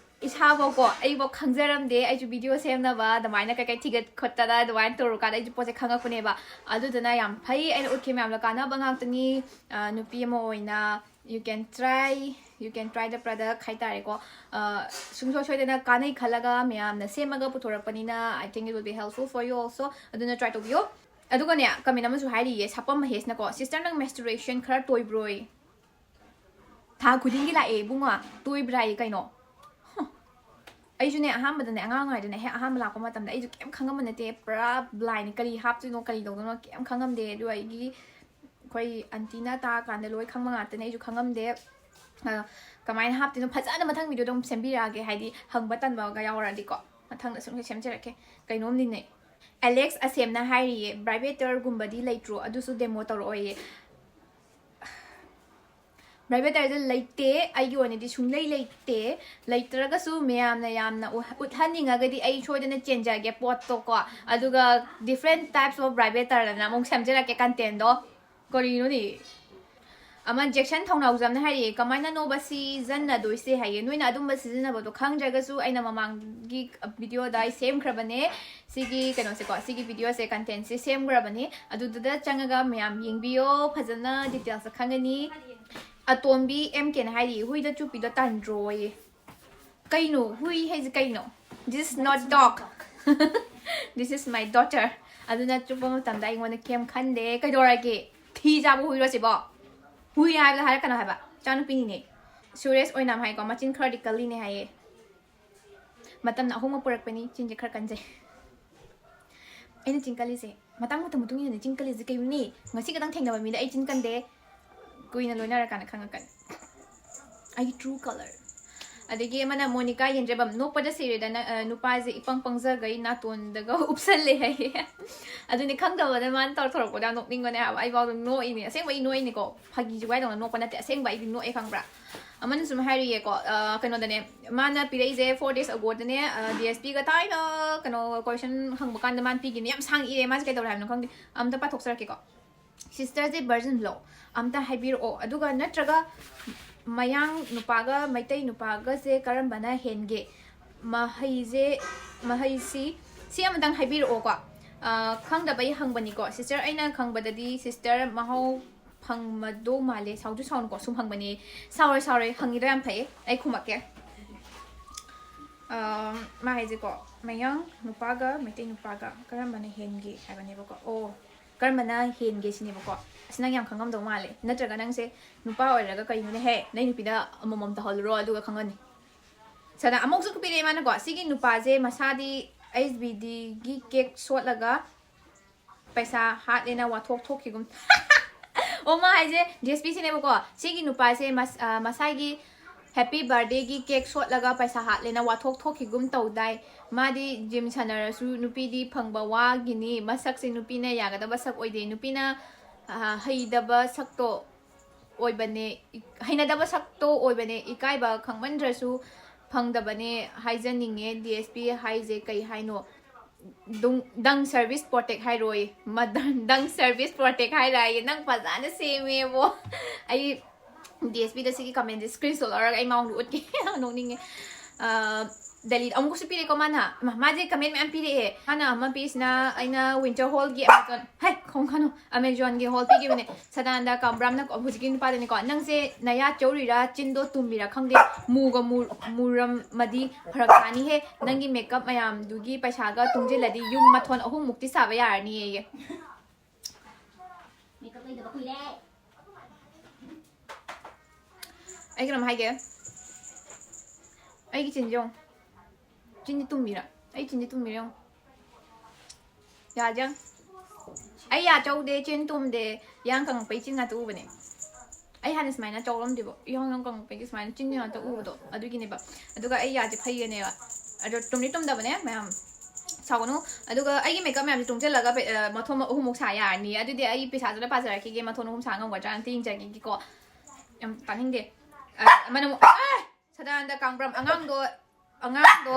ꯏꯁꯥꯕꯧꯀꯣ, ꯑꯩꯕꯧ ꯈꯪꯖꯔꯝꯗꯦ꯫ ꯑꯩꯁꯨ ꯚꯤꯗꯤꯑꯣ ꯁꯦꯝꯅꯕ ꯑꯗꯨꯃꯥꯏꯅ ꯀꯩꯀꯩ ꯊꯤꯒꯠ ꯈꯣꯠꯇꯅ ꯑꯗꯨꯃꯥꯏꯅ ꯇꯧꯔꯀꯥꯟꯗ ꯑꯩꯁꯨ ꯄꯣꯠꯁꯦ ꯈꯪꯉꯛꯄꯅꯦꯕ꯫ ꯑꯗꯨꯗꯨꯅ ꯌꯥꯝ ꯐꯩ, ꯑꯩꯅ ꯎꯠꯈꯤ ꯃꯌꯥꯝꯗꯣ ꯀꯥꯟꯅꯕ ꯉꯥꯛꯇꯅꯤ꯫ ꯑ, ꯅꯨꯄꯤ ꯑꯃ ꯑꯣꯏꯅ you can try, you can try the product ꯍꯥꯏꯇꯥꯔꯦꯀꯣ꯫ ꯑ, ꯁꯨꯡꯁꯣꯏ ꯁꯣꯏꯗꯅ ꯀꯥꯟꯅꯩ ꯈꯜꯂꯒ ꯃꯌꯥꯝꯅ ꯁꯦꯝꯃꯒ ꯄꯨꯊꯣꯔꯛꯄꯅꯤꯅ, I think it will be helpful for you also. ꯑꯗꯨꯅ try ꯇꯧꯕꯤꯌꯣ꯫ ꯑꯗꯨꯒꯅꯦ, comment ꯑꯃꯁꯨ ꯍꯥꯏꯔꯤꯌꯦ, ꯁꯥꯄꯝ ꯃꯍꯦꯁꯅꯀꯣ, "Sister, ꯅꯪ menstruation ꯈꯔ ꯇꯣꯏꯕ꯭ꯔꯣꯏ?" ꯊꯥ ꯈꯨꯗꯤꯡꯒꯤ ꯂꯥꯛꯑꯦ ꯏꯕꯨꯡꯉꯣ, ꯇꯣꯏꯕ꯭ꯔꯥ ꯑꯩ ꯀꯩꯅꯣ? ꯍ꯫ ꯑꯩꯁꯨꯅꯦ, ꯑꯍꯥꯟꯕꯗꯅꯦ, ꯑꯉꯥꯡ ꯑꯣꯏꯔꯤꯉꯩꯗꯅꯦ, ꯍꯦꯛ ꯑꯍꯥꯟꯕ ꯂꯥꯛꯄ ꯃꯇꯝꯗ ꯑꯩꯁꯨ ꯀꯩꯝ ꯈꯪꯉꯝꯕ ꯅꯠꯇꯦ, ꯄꯨꯔꯥ blindꯅꯤ, ꯀꯔꯤ ꯍꯥꯞꯇꯣꯏꯅꯣ, ꯀꯔꯤ ꯇꯧꯗꯣꯏꯅꯣ ꯀꯩꯝ ꯈꯪꯉꯝꯗꯦ꯫ ꯑꯗꯨ ꯑꯩꯒꯤ, ꯑꯩꯈꯣꯏ ꯑꯟꯇꯤꯅ ꯇꯥꯛꯑꯀꯥꯟꯗ ꯂꯣꯏ ꯈꯪꯕ ꯉꯥꯛꯇꯅꯦ, ꯑꯩꯁꯨ ꯈꯪꯉꯝꯗꯦ꯫ ꯑ, ꯀꯃꯥꯏꯅ ꯍꯥꯞꯇꯣꯏꯅꯣ ꯐꯖꯅ ꯃꯊꯪ ꯚꯤꯗꯤꯑꯣꯗ ꯑꯃꯨꯛ ꯁꯦꯝꯕꯤꯔꯛꯑꯒꯦ, ꯍꯥꯏꯗꯤ ꯍꯪꯕ ꯇꯟꯕꯒ ꯌꯥꯎꯔꯗꯤꯀꯣ, ꯃꯊꯪꯗ ꯁꯨꯝ ꯁꯦꯝꯖꯔꯛꯀꯦ꯫ ꯀꯩꯅꯣꯝꯅꯤꯅꯦ꯫ ꯑꯦꯂꯦꯛꯁ ꯑꯁꯦꯝꯅ ꯍꯥꯏꯔꯤꯌꯦ, "ꯕ꯭ꯔꯥꯏꯕꯦꯇꯔꯒꯨꯝꯕꯗꯤ ꯂꯩꯇ꯭ꯔꯣ? ꯑꯗꯨꯁꯨ demo ꯇꯧꯔꯛꯑꯣꯌꯦ"꯫ ꯕ꯭ꯔꯥꯏꯕꯦꯇꯔꯗ ꯂꯩꯇꯦ, ꯑꯩꯒꯤ ꯑꯣꯏꯅꯗꯤ ꯁꯨꯡꯂꯩ ꯂꯩꯇꯦ꯫ ꯂꯩꯇ꯭ꯔꯒꯁꯨ ꯃꯌꯥꯝꯅ ꯌꯥꯝꯅ ꯎ-, ꯎꯠꯍꯟꯅꯤꯡꯉꯒꯗꯤ ꯑꯩ ꯁꯣꯏꯗꯅ ꯆꯦꯟꯖꯒꯦ ꯄꯣꯠꯇꯣ ꯀꯣ꯫ ꯑꯗꯨꯒ different types of ꯕ꯭ꯔꯥꯏꯕꯦꯇꯔꯗꯅ ꯑꯃꯨꯛ ꯁꯦꯝꯖꯔꯛꯀꯦ contentꯗꯣ꯫ ꯀꯔꯤꯅꯣꯅꯦ? ꯑꯃ ꯖꯦꯛꯁꯟ ꯊꯧꯅꯥꯎꯖꯝꯅ ꯍꯥꯏꯔꯛꯑꯦ, "ꯀꯃꯥꯏꯅꯅꯣꯕ ꯁꯤꯖꯤꯟꯅꯗꯣꯏꯁꯦ?" ꯍꯥꯏꯌꯦ꯫ ꯅꯣꯏꯅ ꯑꯗꯨꯝꯕ ꯁꯤꯖꯤꯟꯅꯕꯗꯣ ꯈꯪꯗ꯭ꯔꯒꯁꯨ ꯑꯩꯅ ꯃꯃꯥꯡꯒꯤ ꯚꯤꯗꯤꯑꯣꯗ ꯑꯩ ꯁꯦꯝꯈ꯭ꯔꯕꯅꯦ꯫ ꯁꯤꯒꯤ ꯀꯩꯅꯣꯁꯦꯀꯣ, ꯁꯤꯒꯤ ꯚꯤꯗꯤꯑꯣꯁꯦ, contentꯁꯦ ꯁꯦꯝꯈ꯭ꯔꯕꯅꯤ꯫ ꯑꯗꯨꯗꯨꯗ ꯆꯪꯉꯒ ꯃꯌꯥꯝ ꯌꯦꯡꯕꯤꯌꯣ, ꯐꯖꯅ detailsꯇ ꯈꯪꯒꯅꯤ꯫ ꯑꯇꯣꯝꯕꯤ ꯑꯦꯝ ꯀꯦꯅ ꯍꯥꯏꯔꯤ, "ꯍꯨꯏꯗ ꯆꯨꯞꯄꯤꯗꯣ ꯇꯟꯗ꯭ꯔꯣꯌꯦ"꯫ ꯀꯩꯅꯣ? ꯍꯨꯏ ꯍꯥꯏꯁꯦ ꯀꯩꯅꯣ? This is not dog. This is my daughter. ꯑꯗꯨꯅ ꯆꯨꯞꯄ ꯃꯇꯝꯗ ꯑꯩꯉꯣꯟꯗ ꯀꯩꯝ ꯈꯟꯗꯦ꯫ ꯀꯩꯗꯧꯔꯒꯦ? ꯊꯤ ꯆꯥꯕ ꯍꯨꯏꯔꯣ ꯁꯤꯕꯣ? ꯍꯨꯏ ꯍꯥꯏꯕꯗ ꯍꯥꯏꯔꯛꯀꯅꯣ ꯍꯥꯏꯕ꯫ ꯏꯆꯥꯅꯨꯄꯤꯅꯤꯅꯦ꯫ ꯁꯨꯔꯦꯁ ꯑꯣꯏꯅꯥꯝ ꯍꯥꯏꯀꯣ, "ꯃꯆꯤꯟ ꯈꯔꯗꯤ ꯀꯜꯂꯤꯅꯦ" ꯍꯥꯏꯌꯦ꯫ ꯃꯇꯝꯅ ꯑꯍꯣꯡꯕ ꯄꯨꯔꯛꯄꯅꯤ, ꯆꯤꯟꯁꯦ ꯈꯔ ꯀꯟꯖꯩ꯫ ꯑꯩꯅ ꯆꯤꯟ ꯀꯜꯂꯤꯁꯦ, ꯃꯇꯥꯡ ꯃꯇꯝ ꯃꯇꯨꯡ ꯏꯟꯅꯅꯦ ꯆꯤꯟ ꯀꯜꯂꯤꯁꯦ꯫ ꯀꯩꯅꯣꯅꯤ, ꯉꯁꯤ ꯈꯛꯇꯪ ꯊꯦꯡꯅꯕ ꯃꯤꯗ ꯑꯩ ꯆꯤꯟ ꯀꯟꯗꯦ꯫ ꯀꯨꯏꯅ ꯂꯣꯏꯅꯔꯀꯥꯟꯗ ꯈꯪꯉꯛꯀꯅꯤ ꯑꯩꯒꯤ true colour꯫ ꯑꯗꯒꯤ ꯑꯃꯅ ꯃꯣꯅꯤꯀꯥ ꯌꯦꯟꯖꯕꯝ, "ꯅꯣꯛꯄꯗ ꯁꯤꯔꯦꯗ, ꯅ-, ꯑ, ꯅꯨꯄꯥꯁꯦ ꯏꯄꯪ ꯄꯪꯖꯈꯩ ꯅꯥꯇꯣꯟꯗꯒ ꯎꯞꯁꯜꯂꯦ" ꯍꯥꯏꯌꯦ꯫ ꯑꯗꯨꯅꯦ, ꯈꯪꯗꯕꯗ ꯃꯥꯅ ꯇꯧꯔꯛꯊꯣꯔꯛꯄꯗ ꯌꯥꯝ ꯅꯣꯛꯅꯤꯡꯕꯅꯦ ꯍꯥꯏꯕ꯫ ꯑꯩ ꯐꯥꯎꯗ ꯅꯣꯛꯏꯅꯦ꯫ ꯑꯁꯦꯡꯕ ꯑꯩ ꯅꯣꯛꯏꯅꯤꯀꯣ꯫ ꯐꯥꯒꯤ ꯖꯨꯒꯥꯏꯗꯧꯅ ꯅꯣꯛꯄ ꯅꯠꯇꯦ꯫ ꯑꯁꯦꯡꯕ ꯑꯩꯗꯤ ꯅꯣꯛꯑꯦ, ꯈꯪꯕ꯭ꯔꯥ? ꯑꯃꯅ ꯁꯨꯝ ꯍꯥꯏꯔꯤꯌꯦꯀꯣ, ꯑ, ꯀꯩꯅꯣꯗꯅꯦ, ꯃꯥꯅ ꯄꯤꯔꯛꯏꯁꯦ four days agoꯗꯅꯦ, ꯑ, DSPꯒ ꯊꯥꯏꯅ ꯀꯩꯅꯣ question ꯍꯪꯕ ꯀꯥꯟꯗ ꯃꯥꯅ ꯄꯤꯈꯤꯕꯅꯦ, ꯌꯥꯝ ꯁꯥꯡ ꯏꯔꯦ꯫ ꯃꯥꯁꯦ ꯀꯩꯗꯧꯔꯦ ꯍꯥꯏꯕꯅꯣ ꯈꯪꯗꯦ꯫ ꯑꯝꯇ ꯄꯥꯊꯣꯛꯆꯔꯛꯀꯦꯀꯣ꯫ Sisterꯁꯦ virginꯂꯣ? ꯑꯝꯇ ꯍꯥꯏꯕꯤꯔꯛꯑꯣ꯫ ꯑꯗꯨꯒ ꯅꯠꯇ꯭ꯔꯒ ꯃꯌꯥꯡ ꯅꯨꯄꯥꯒ ꯃꯩꯇꯩ ꯅꯨꯄꯥꯒꯁꯦ ꯀꯔꯝꯕꯅ ꯍꯦꯟꯒꯦ? ꯃꯍꯩꯁꯦ, ꯃꯍꯩꯁꯤ, ꯁꯤ ꯑꯃꯇꯪ ꯍꯥꯏꯕꯤꯔꯛꯑꯣꯀꯣ꯫ ꯑ, ꯈꯪꯗꯕꯩ ꯍꯪꯕꯅꯤꯀꯣ꯫ Sister, ꯑꯩꯅ ꯈꯪꯕꯗꯗꯤ sister ꯃꯍꯥꯎ ꯐꯪꯃꯗꯧ ꯃꯥꯜꯂꯦ꯫ ꯁꯥꯎꯗꯤ ꯁꯥꯎꯅꯨꯀꯣ, ꯁꯨꯝ ꯍꯪꯕꯅꯦ꯫ ꯁꯥꯎꯔꯣꯏ, ꯁꯥꯎꯔꯣꯏ, ꯍꯪꯉꯤꯗꯣ ꯌꯥꯝ ꯐꯩꯌꯦ, ꯑꯩ ꯈꯨꯝꯃꯛꯀꯦ꯫ ꯑ, ꯃꯥ ꯍꯥꯏꯁꯦꯀꯣ, ꯃꯌꯥꯡ ꯅꯨꯄꯥꯒ ꯃꯩꯇꯩ ꯅꯨꯄꯥꯒ ꯀꯔꯝꯕꯅ ꯍꯦꯟꯒꯦ ꯍꯥꯏꯕꯅꯦꯕꯀꯣ꯫ ꯑꯣ, ꯀꯔꯝꯕꯅ ꯍꯦꯟꯒꯦ ꯁꯤꯅꯦꯕꯀꯣ꯫ ꯑꯁ, ꯅꯪ ꯌꯥꯝ ꯈꯪꯉꯝꯗꯧ ꯃꯥꯜꯂꯦ꯫ ꯅꯠꯇ꯭ꯔꯒ ꯅꯪꯁꯦ ꯅꯨꯄꯥ ꯑꯣꯏꯔꯒ ꯀꯩꯅꯣꯅꯦꯍꯦ? ꯅꯪ ꯅꯨꯄꯤꯗ ꯑꯃꯃꯝ ꯇꯧꯍꯜꯂꯨꯔꯣ, ꯑꯗꯨꯒ ꯈꯪꯉꯅꯤ꯫ ꯁꯅ ꯑꯃꯨꯛꯁꯨ ꯄꯤꯔꯛꯑꯦ ꯃꯥꯅꯀꯣ꯫ ꯁꯤꯒꯤ ꯅꯨꯄꯥꯁꯦ ꯃꯁꯥꯗꯤ HBDꯒꯤ cake ꯁꯣꯠꯂꯒ ꯄꯩꯁꯥ ꯍꯥꯠꯂꯦꯅ ꯋꯥꯊꯣꯛ ꯊꯣꯛꯈꯤꯒꯨꯝ꯫ ꯑꯣ, ꯃꯥ ꯍꯥꯏꯁꯦ DSPꯁꯤꯅꯦꯕꯀꯣ꯫ ꯁꯤꯒꯤ ꯅꯨꯄꯥꯁꯦ ꯃꯁ-, ꯑ, ꯃꯁꯥꯒꯤ happy birthdayꯒꯤ cake ꯁꯣꯠꯂꯒ ꯄꯩꯁꯥ ꯍꯥꯠꯂꯦꯅ ꯋꯥꯊꯣꯛ ꯊꯣꯛꯈꯤꯒꯨꯝ ꯇꯧꯗꯥꯏ꯫ ꯃꯥꯗꯤ gym ꯁꯥꯟꯅꯔꯁꯨ ꯅꯨꯄꯤꯗꯤ ꯐꯪꯕ ꯋꯥꯒꯤꯅꯤ꯫ ꯃꯁꯛꯁꯦ ꯅꯨꯄꯤꯅ ꯌꯥꯒꯗꯕ ꯁꯛ ꯑꯣꯏꯗꯦ꯫ ꯅꯨꯄꯤꯅ, ꯑ, ꯍꯩꯗꯕ ꯁꯛꯇꯣ ꯑꯣꯏꯕꯅꯦ, ꯏ-, ꯍꯩꯅꯗꯕ ꯁꯛꯇꯣ ꯑꯣꯏꯕꯅꯦ꯫ ꯏꯀꯥꯏꯕ ꯈꯪꯃꯟꯗ꯭ꯔꯁꯨ ꯐꯪꯗꯕꯅꯦ꯫ ꯍꯥꯏꯖꯅꯤꯡꯉꯦ, DSP ꯍꯥꯏꯁꯦ ꯀꯩ ꯍꯥꯏꯅꯣ? ꯗꯨꯡ-, dung service protect ꯍꯥꯏꯔꯣꯏ, ꯃꯗꯪ, dung service protect ꯍꯥꯏꯔꯥꯏꯌꯦ꯫ ꯅꯪ ꯐꯖꯅ ꯁꯦꯝꯃꯦꯕꯣ꯫ ꯑꯩ DSPꯗ ꯁꯤꯒꯤ commentꯁꯦ screenshot ꯂꯧꯔꯒ ꯑꯩ ꯃꯉꯣꯟꯗ ꯎꯠꯀꯦ꯫ ꯅꯣꯛꯅꯤꯡꯉꯦ꯫ ꯑ, ꯗꯦꯜꯂꯤꯗ ꯑꯃꯨꯛꯀꯁꯨ ꯄꯤꯔꯛꯑꯦꯀꯣ ꯃꯥꯅ꯫ ꯃꯥ-, ꯃꯥꯁꯦ comment ꯃꯌꯥꯝ ꯄꯤꯔꯛꯑꯦ꯫ ꯃꯥꯅ ꯑꯃ ꯄꯤꯔꯤꯁꯤꯅ ꯑꯩꯅ Winter Hallꯒꯤ Amazon, ꯍꯩ, ꯈꯣꯡ ꯈꯥꯅꯨ, Amazonꯒꯤ haul ꯄꯤꯈꯤꯕꯅꯦ꯫ ꯁꯗꯥꯅꯟꯗ ꯀꯥꯝꯕ꯭ꯔꯥꯝꯅ ꯍꯧꯖꯤꯛꯀꯤ ꯅꯨꯄꯥꯗꯅꯤꯀꯣ, "ꯅꯪꯁꯦ ꯅꯌꯥ ꯆꯧꯔꯤꯔꯥ, ꯆꯤꯟꯗꯣ ꯇꯨꯝꯃꯤꯔꯥ ꯈꯪꯗꯦ, ꯃꯨꯒ ꯃꯨ-, ꯃꯨꯔꯝꯃꯗꯤ ꯐꯔꯛ ꯇꯥꯅꯤꯍꯦ, ꯅꯪꯒꯤ makeup ꯃꯌꯥꯝꯗꯨꯒꯤ ꯄꯩꯁꯥꯒ ꯇꯨꯡꯁꯤꯜꯂꯗꯤ ꯌꯨꯝ ꯃꯊꯣꯟ ꯑꯍꯨꯝꯃꯨꯛꯇꯤ ꯁꯥꯕ ꯌꯥꯔꯅꯤꯌꯦ"꯫ Makeup ꯂꯩꯗꯕ ꯀꯨꯏꯔꯦ꯫ ꯑꯩ ꯀꯩꯅꯣꯝ ꯍꯥꯏꯒꯦ, ꯑꯩꯒꯤ ꯆꯤꯟꯁꯦ ꯌꯦꯡꯉꯣ, ꯆꯤꯟꯁꯦ ꯇꯨꯝꯃꯤꯔꯥ? ꯑꯩ ꯆꯤꯟꯁꯦ ꯇꯨꯝꯃꯤꯔꯥ ꯌꯦꯡꯉꯣ꯫ ꯌꯥꯁꯦ ꯌꯦꯡꯉꯣ꯫ ꯑꯩ ꯌꯥ ꯆꯧꯗꯦ, ꯆꯤꯟ ꯇꯨꯝꯗꯦ, ꯌꯥꯡ ꯀꯪꯉꯛꯄꯩ ꯆꯤꯟ ꯉꯥꯛꯇ ꯎꯕꯅꯦ꯫ ꯑꯩ ꯍꯥꯟꯅ ꯁꯨꯃꯥꯏꯅ ꯆꯧꯔꯝꯗꯦꯕ, ꯌꯥꯡ ꯌꯥꯡ ꯀꯪꯉꯛꯄꯒꯤ ꯁꯨꯃꯥꯏꯅ ꯆꯤꯟ ꯉꯥꯛꯇ ꯎꯕꯗꯣ ꯑꯗꯨꯒꯤꯅꯦꯕ꯫ ꯑꯗꯨꯒ ꯑꯩ ꯌꯥꯁꯦ ꯐꯩꯌꯦꯅꯦꯕ, ꯑꯗꯣ ꯇꯨꯝꯗꯤ ꯇꯨꯝꯗꯕꯅꯦ ꯃꯌꯥꯝ, ꯁꯥꯎꯒꯅꯨ꯫ ꯑꯗꯨꯒ ꯑꯩꯒꯤ makeup ꯃꯌꯥꯝꯁꯦ ꯇꯨꯡꯁꯤꯜꯂꯒ ꯄꯦ-, ꯑ, ꯃꯊꯣꯟ ꯑꯍꯨꯝꯃꯨꯛ ꯁꯥ ꯌꯥꯔꯅꯤ꯫ ꯑꯗꯨꯗꯤ ꯑꯩ ꯄꯩꯁꯥꯗꯨꯅ ꯄꯥꯖꯔꯛꯈꯤꯒꯦ, ꯃꯊꯣꯟ ꯑꯍꯨꯝ ꯁꯥ ꯉꯝꯒꯗ꯭ꯔꯥꯅ ꯑꯝꯇ ꯌꯦꯡꯖꯈꯤꯒꯦꯀꯣ꯫ ꯌꯥꯝ ꯇꯥꯅꯤꯡꯗꯦ꯫ ꯑ, ꯑꯃꯅ ꯑꯃꯨꯛ ꯑꯦ! ꯁꯗꯥꯅꯟꯗ ꯀꯥꯡꯕ꯭ꯔꯝ, ꯑꯉꯥꯡꯗꯣ ꯑꯉꯥꯡꯗꯣ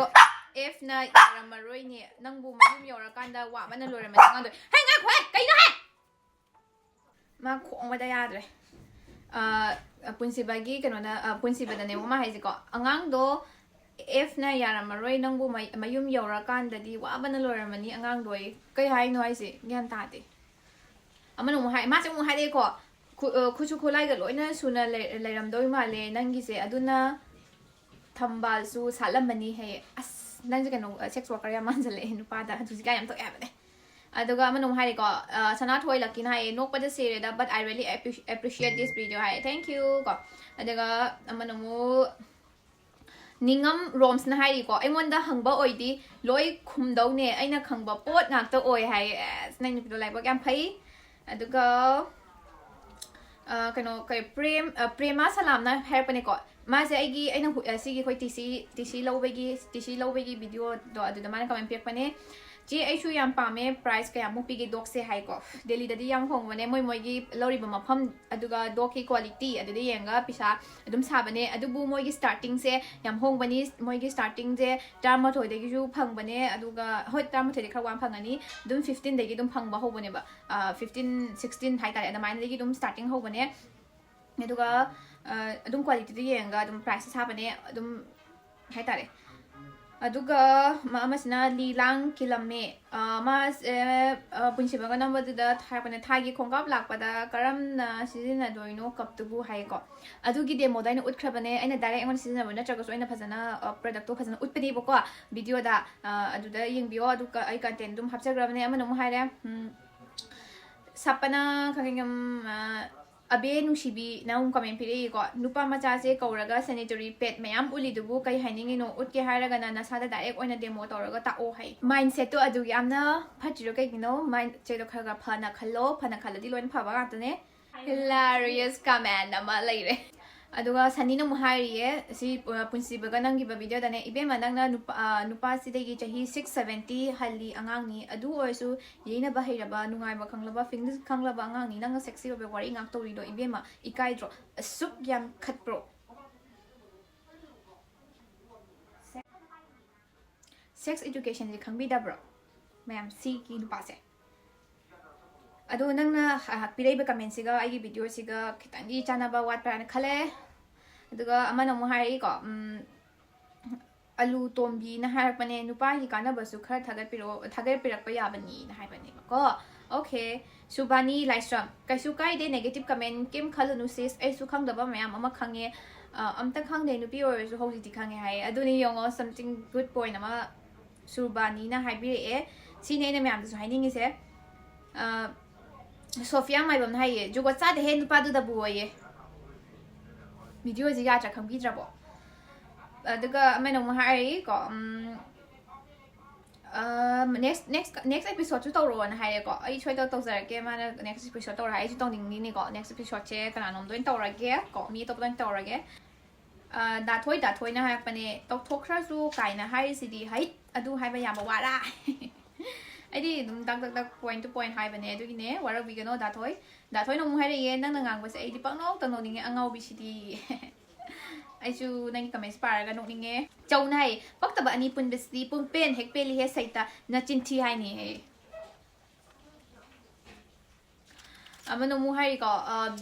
ꯑꯦꯐꯅ ꯌꯥꯔꯝꯃꯔꯣꯏꯅꯦ, ꯅꯪꯕꯨ ꯃꯌꯨꯝ ꯌꯧꯔꯀꯥꯟꯗ ꯋꯥꯕꯅ ꯂꯣꯏꯔꯝꯃꯅꯤ ꯑꯉꯥꯡꯗꯣ꯫ ꯍꯦ, ꯉꯥꯏꯈꯣꯍꯦ! ꯀꯩꯅꯣꯍꯦ? ꯃꯥ ꯈꯣꯡꯕꯗ ꯌꯥꯗ꯭ꯔꯦ꯫ ꯑ, ꯄꯨꯟꯁꯤꯕꯒꯤ ꯀꯩꯅꯣꯅ, ꯑ, ꯄꯨꯟꯁꯤꯕꯗꯅꯦꯕ ꯃꯥ ꯍꯥꯏꯁꯦꯀꯣ, ꯑꯉꯥꯡꯗꯣ ꯑꯦꯐꯅ ꯌꯥꯔꯝꯃꯔꯣꯏ, ꯅꯪꯕꯨ ꯃꯩ-, ꯃꯌꯨꯝ ꯌꯧꯔꯀꯥꯟꯗꯗꯤ ꯋꯥꯕꯅ ꯂꯣꯏꯔꯝꯃꯅꯤ ꯑꯉꯥꯡꯗꯣ꯫ ꯑꯩ ꯀꯩ ꯍꯥꯏꯅꯣ ꯍꯥꯏꯁꯦ? ꯒ꯭ꯌꯥꯟ ꯇꯥꯗꯦ꯫ ꯑꯃꯅ ꯑꯃꯨꯛ ꯍꯥꯏ, ꯃꯥꯁꯦ ꯑꯃꯨꯛ ꯍꯥꯏꯔꯛꯑꯦꯀꯣ, "ꯈꯨ-, ꯑ, ꯈꯨꯠꯁꯨ ꯈꯨꯠꯂꯥꯏꯒ ꯂꯣꯏꯅ ꯁꯨꯅ ꯂꯩ-, ꯂꯩꯔꯝꯗꯣꯏ ꯃꯥꯜꯂꯦ ꯅꯪꯒꯤꯁꯦ, ꯑꯗꯨꯅ ꯊꯝꯕꯥꯜꯁꯨ ꯁꯥꯠꯂꯝꯃꯅꯤ" ꯍꯥꯏꯌꯦ꯫ ꯑꯁ, ꯅꯪꯁꯦ ꯀꯩꯅꯣ, ꯑ, sex worker ꯌꯥꯝ ꯃꯥꯟꯁꯤꯜꯂꯛꯑꯦ, ꯅꯨꯄꯥꯗ ꯍꯧꯖꯤꯛꯀꯥꯟ ꯌꯥꯝ ꯊꯣꯛꯑꯦ ꯍꯥꯏꯕꯅꯦ꯫ ꯑꯗꯨꯒ ꯑꯃꯅ ꯑꯃꯨꯛ ꯍꯥꯏꯔꯦꯀꯣ, ꯑ, ꯁꯅꯥꯊꯣꯏ ꯂꯛꯀꯤꯅ ꯍꯥꯏꯌꯦ, "ꯅꯣꯛꯄꯗ ꯁꯤꯔꯦꯗ, but I really appre-, appreciate this video" ꯍꯥꯏꯌꯦ꯫ Thank you ꯀꯣ꯫ ꯑꯗꯨꯒ ꯑꯃꯅ ꯑꯃꯨꯛ ꯅꯤꯉꯝ ꯔꯣꯝꯁꯅ ꯍꯥꯏꯔꯤꯀꯣ, "ꯑꯩꯉꯣꯟꯗ ꯍꯪꯕ ꯑꯣꯏꯗꯤ ꯂꯣꯏ ꯈꯨꯝꯗꯧꯅꯦ, ꯑꯩꯅ ꯈꯪꯕ ꯄꯣꯠ ꯉꯥꯛꯇ ꯑꯣꯏ" ꯍꯥꯏꯌꯦ꯫ ꯑꯁ, ꯅꯪ ꯅꯨꯄꯤꯗꯣ ꯂꯥꯏꯕꯛ ꯌꯥꯝ ꯐꯩ꯫ ꯑꯗꯨꯒ, ꯑ, ꯀꯩꯅꯣ, ꯀꯩ, ꯄ꯭ꯔꯦꯝ-, ꯑ, ꯄ꯭ꯔꯦꯃꯥ ꯁꯂꯥꯝꯅ ꯍꯥꯏꯔꯛꯄꯅꯦꯀꯣ꯫ ꯃꯥꯁꯦ ꯑꯩꯒꯤ, ꯑꯩꯅ ꯍꯨ-, ꯑ, ꯁꯤꯒꯤ ꯑꯩꯈꯣꯏ ꯇꯤ ꯁꯤ, ꯇꯤ ꯁꯤ ꯂꯧꯕꯒꯤ, ꯇꯤ ꯁꯤ ꯂꯧꯕꯒꯤ videoꯗꯣ, ꯑꯗꯨꯗ ꯃꯥꯅ comment ꯄꯤꯔꯛꯄꯅꯦ꯫ "ꯆꯦ, ꯑꯩꯁꯨ ꯌꯥꯝ ꯄꯥꯝꯃꯦ, price ꯀꯌꯥꯃꯨꯛ ꯄꯤꯒꯦ dogꯁꯦ?" ꯍꯥꯏꯀꯣ꯫ ꯗꯦꯜꯂꯤꯗꯗꯤ ꯌꯥꯝ ꯍꯣꯡꯕꯅꯦ, ꯃꯣꯏ ꯃꯣꯏꯒꯤ ꯂꯧꯔꯤꯕ ꯃꯐꯝ, ꯑꯗꯨꯒ dogꯀꯤ quality, ꯑꯗꯨꯗ ꯌꯦꯡꯉꯒ ꯄꯩꯁꯥ ꯑꯗꯨꯝ ꯁꯥꯕꯅꯦ꯫ ꯑꯗꯨꯕꯨ ꯃꯣꯏꯒꯤ startingꯁꯦ ꯌꯥꯝ ꯍꯣꯡꯕꯅꯤ, ꯃꯣꯏꯒꯤ startingꯁꯦ ꯇꯔꯥꯃꯥꯊꯣꯏꯗꯒꯤꯁꯨ ꯐꯪꯕꯅꯦ, ꯑꯗꯨꯒ ꯍꯣꯏ, ꯇꯔꯥꯃꯥꯊꯣꯏꯗꯒꯤ ꯈꯔ ꯋꯥꯅ ꯐꯪꯉꯅꯤ, ꯑꯗꯨꯝ fifteenꯗꯒꯤ ꯑꯗꯨꯝ ꯐꯪꯕ ꯍꯧꯕꯅꯦꯕ꯫ ꯑ, fifteen, sixteen ꯍꯥꯏꯇꯥꯔꯦ, ꯑꯗꯨꯃꯥꯏꯅꯗꯒꯤ ꯑꯗꯨꯝ starting ꯍꯧꯕꯅꯦ꯫ ꯑꯗꯨꯒ, ꯑ, ꯑꯗꯨꯝ qualityꯗꯨ ꯌꯦꯡꯉꯒ ꯑꯗꯨꯝ price ꯁꯥꯕꯅꯦ, ꯑꯗꯨꯝ ꯍꯥꯏꯇꯥꯔꯦ꯫ ꯑꯗꯨꯒ ꯃ-, ꯑꯃꯁꯤꯅ ꯂꯤ ꯂꯥꯡ ꯀꯤꯂꯝꯃꯦ꯫ ꯑ, ꯃꯥꯁꯦ, ꯑ, ꯄꯨꯟꯁꯤꯕꯒ ꯅꯝꯕꯗꯨꯗ ꯊꯥꯔꯛꯄꯅꯦ, "ꯊꯥꯏꯒꯤ ꯈꯣꯡꯀꯥꯞ ꯂꯥꯛꯄꯗ ꯀꯔꯝꯅ ꯁꯤꯖꯤꯟꯅꯗꯣꯏꯅꯣ cupꯇꯨꯕꯨ?" ꯍꯥꯏꯌꯦꯀꯣ꯫ ꯑꯗꯨꯒꯤ demoꯗꯣ ꯑꯩꯅ ꯎꯠꯈ꯭ꯔꯕꯅꯦ, ꯑꯩꯅ direct ꯑꯩꯉꯣꯟꯗ ꯁꯤꯖꯤꯟꯅꯕ ꯅꯠꯇ꯭ꯔꯒꯁꯨ ꯑꯩꯅ ꯐꯖꯅ, ꯑ, productꯇꯣ ꯐꯖꯅ ꯎꯠꯄꯅꯦꯕꯀꯣ videoꯗ꯫ ꯑ, ꯑꯗꯨꯗ ꯌꯦꯡꯕꯤꯌꯣ, ꯑꯗꯨꯒ ꯑꯩ content ꯑꯗꯨꯝ ꯍꯥꯞꯆꯈ꯭ꯔꯕꯅꯦ꯫ ꯑꯃꯅ ꯑꯃꯨꯛ ꯍꯥꯏꯔꯦ, ꯎꯝ, ꯁꯥꯄꯅ ꯈꯪꯉꯦ, ꯎꯝ, ꯑ, ꯑꯕꯦ ꯅꯨꯡꯁꯤꯕꯤꯅ ꯑꯃꯨꯛ comment ꯄꯤꯔꯛꯏꯀꯣ, "ꯅꯨꯄꯥ ꯃꯆꯥꯁꯦ ꯀꯧꯔꯒ sanitary pad ꯃꯌꯥꯝ ꯎꯠꯂꯤꯗꯨꯕꯨ ꯀꯩ ꯍꯥꯏꯅꯤꯡꯉꯤꯅꯣ? ꯎꯠꯀꯦ ꯍꯥꯏꯔꯒꯅ ꯅꯁꯥꯗ direct ꯑꯣꯏꯅ demo ꯇꯧꯔꯒ ꯇꯥꯛꯑꯣ" ꯍꯥꯏ꯫ Mindsetꯇꯣ ꯑꯗꯨꯒꯤ ꯌꯥꯝꯅ ꯐꯠꯇ꯭ꯔꯤꯔꯣ? ꯀꯩꯒꯤꯅꯣ? Mindsetꯇꯣ ꯈꯔ ꯈꯔ ꯐꯅ ꯈꯜꯂꯣ, ꯐꯅ ꯈꯜꯂꯗꯤ ꯂꯣꯏꯅ ꯐꯕ ꯉꯥꯛꯇꯅꯦ꯫ Hilarious comment ꯑꯃ ꯂꯩꯔꯦ꯫ ꯑꯗꯨꯒ ꯁꯅꯤꯅ ꯑꯃꯨꯛ ꯍꯥꯏꯔꯤꯌꯦ, ꯁꯤ, ꯑ, ꯄꯨꯟꯁꯤꯕꯒ ꯅꯝꯈꯤꯕ videoꯗꯅꯦ, "ꯏꯕꯦꯝꯃ, ꯅꯪꯅ ꯅꯨꯄꯥ, ꯑ, ꯅꯨꯄꯥꯁꯤꯗꯒꯤ ꯆꯍꯤ six seventy ꯍꯜꯂꯤ ꯑꯉꯥꯡꯅꯤ, ꯑꯗꯨ ꯑꯣꯏꯔꯁꯨ ꯌꯩꯅꯕ ꯍꯩꯔꯕ, ꯅꯨꯡꯉꯥꯏꯕ ꯈꯪꯂꯕ, feelings ꯈꯪꯂꯕ ꯑꯉꯥꯡꯅꯤ, ꯅꯪꯅ sexy ꯑꯣꯏꯕ ꯋꯥꯔꯤ ꯉꯥꯛ ꯇꯧꯔꯤꯗꯣ, ꯏꯕꯦꯝꯃ, ꯏꯀꯥꯏꯗ꯭ꯔꯣ? ꯑꯁꯨꯛ ꯌꯥꯝ ꯈꯠꯄ꯭ꯔꯣ?" Sex educationꯁꯦ ꯈꯪꯕꯤꯗꯕ꯭ꯔꯣ ꯃꯌꯥꯝ, ꯁꯤꯒꯤ ꯅꯨꯄꯥꯁꯦ? ꯑꯗꯣ ꯅꯪꯅ ꯍ- ꯄꯤꯔꯛꯏꯕ commentꯁꯤꯒ ꯑꯩꯒꯤ videoꯁꯤꯒ ꯈꯤꯇꯪꯗꯤ ꯆꯥꯟꯅꯕ ꯋꯥꯠꯄ꯭ꯔꯥꯅ ꯈꯜꯂꯦ꯫ ꯑꯗꯨꯒ ꯑꯃꯅ ꯑꯃꯨꯛ ꯍꯥꯏꯔꯛꯏꯀꯣ, ꯎꯝ, ꯑꯂꯨ ꯇꯣꯝꯕꯤꯅ ꯍꯥꯏꯔꯛꯄꯅꯦ, "ꯅꯨꯄꯥꯒꯤ ꯀꯥꯟꯅꯕꯁꯨ ꯈꯔ ꯊꯥꯒꯠꯄꯤꯔꯛꯑꯣ, ꯊꯥꯒꯠꯄꯤꯔꯛꯄ ꯌꯥꯕꯅꯤꯅ" ꯍꯥꯏꯕꯅꯦꯕꯀꯣ꯫ Okay, ꯁꯨꯕꯥꯅꯤ ꯂꯥꯏꯁ꯭ꯔꯝ, "ꯀꯩꯁꯨ ꯀꯥꯏꯗꯦ, negative comment ꯀꯩꯝ ꯈꯜꯂꯨꯅꯨ sis, ꯑꯩꯁꯨ ꯈꯪꯗꯕ ꯃꯌꯥꯝ ꯑꯃ ꯈꯪꯉꯦ꯫ ꯑ, ꯑꯝꯇ ꯈꯪꯗꯦ, ꯅꯨꯄꯤ ꯑꯣꯏꯔꯁꯨ ꯍꯧꯖꯤꯛꯇꯤ ꯈꯪꯉꯦ" ꯍꯥꯏꯌꯦ꯫ ꯑꯗꯨꯅꯤ ꯌꯦꯡꯉꯣ, something good point ꯑꯃ ꯁꯨꯕꯥꯅꯤꯅ ꯍꯥꯏꯕꯤꯔꯛꯑꯦ꯫ ꯁꯤꯅꯦ ꯑꯩꯅ ꯃꯌꯥꯝꯗꯁꯨ ꯍꯥꯏꯅꯤꯡꯉꯤꯁꯦ꯫ ꯑ, ꯁꯣꯐꯤꯌꯥ ꯃꯥꯏꯕꯝꯅ ꯍꯥꯏꯌꯦ, "ꯖꯨꯒꯣꯠ ꯆꯥꯗꯦꯍꯦ ꯅꯨꯄꯥꯗꯨꯗꯕꯨ" ꯑꯣꯏꯌꯦ꯫ Videoꯁꯤ ꯌꯥꯗ꯭ꯔꯥ ꯈꯪꯕꯤꯗ꯭ꯔꯕꯣ? ꯑꯗꯨꯒ ꯑꯃꯅ ꯑꯃꯨꯛ ꯍꯥꯏꯔꯛꯏꯀꯣ, ꯎꯝ, ꯑ, next, next, next episodeꯁꯨ ꯇꯧꯔꯛꯑꯣꯅ ꯍꯥꯏꯔꯦꯀꯣ꯫ ꯑꯩ ꯁꯣꯏꯗꯅ ꯇꯧꯖꯔꯛꯀꯦ, ꯃꯥꯅ next episode ꯇꯧꯔ ꯍꯥꯏ꯫ ꯑꯩꯁꯨ ꯇꯧꯅꯤꯡꯉꯤꯅꯦꯀꯣ, next episodeꯁꯦ ꯀꯅꯥꯅꯣꯝꯗ ꯑꯣꯏꯅ ꯇꯧꯔꯒꯦ ꯀꯣ, ꯃꯤ ꯑꯇꯣꯞꯄꯗ ꯑꯣꯏꯅ ꯇꯧꯔꯒꯦ꯫ ꯑ, ꯗꯥꯊꯣꯏ, ꯗꯥꯊꯣꯏꯅ ꯍꯥꯏꯔꯛꯄꯅꯦ, "ꯇꯧꯊꯣꯛꯈ꯭ꯔꯁꯨ" ꯀꯥꯏꯅ ꯍꯥꯏꯔꯤꯁꯤꯗꯤ, ꯍꯩꯠ, ꯑꯗꯨ ꯍꯥꯏꯕ ꯌꯥꯕ ꯋꯥꯔꯥ? ꯑꯩꯗꯤ ꯑꯗꯨꯝ ꯗꯛ ꯗꯛ ꯗꯛ, point to point ꯍꯥꯏꯕꯅꯦ, ꯑꯗꯨꯒꯤꯅꯦ, ꯋꯥꯔꯧꯕꯤꯒꯅꯣ ꯗꯥꯊꯣꯏ꯫ ꯗꯥꯊꯣꯏꯅ ꯑꯃꯨꯛ ꯍꯥꯏꯔꯛꯑꯦ, "ꯅꯪꯅ ꯉꯥꯡꯕꯁꯦ ꯑꯩꯗꯤ ꯄꯪꯅꯣꯛꯇ ꯅꯣꯛꯅꯤꯡꯉꯦ, ꯑꯉꯥꯎꯕꯤꯁꯤꯗꯤ"꯫ ꯑꯩꯁꯨ ꯅꯪꯒꯤ comments ꯄꯥꯔꯒ ꯅꯣꯛꯅꯤꯡꯉꯦ꯫ ꯆꯧꯅ ꯍꯥꯏ, "ꯄꯛꯇꯕ ꯑꯅꯤ ꯄꯨꯟꯕꯁꯤꯗꯤ ꯄꯨꯡ ꯄꯦꯟ ꯍꯦꯛ ꯄꯦꯜꯂꯤꯍꯦ ꯁꯩꯇ, ꯅꯆꯤꯟ ꯊꯤ ꯍꯥꯏꯅꯤ" ꯍꯥꯏꯌꯦ꯫ ꯑꯃꯅ ꯑꯃꯨꯛ ꯍꯥꯏꯔꯤꯀꯣ, ꯑ,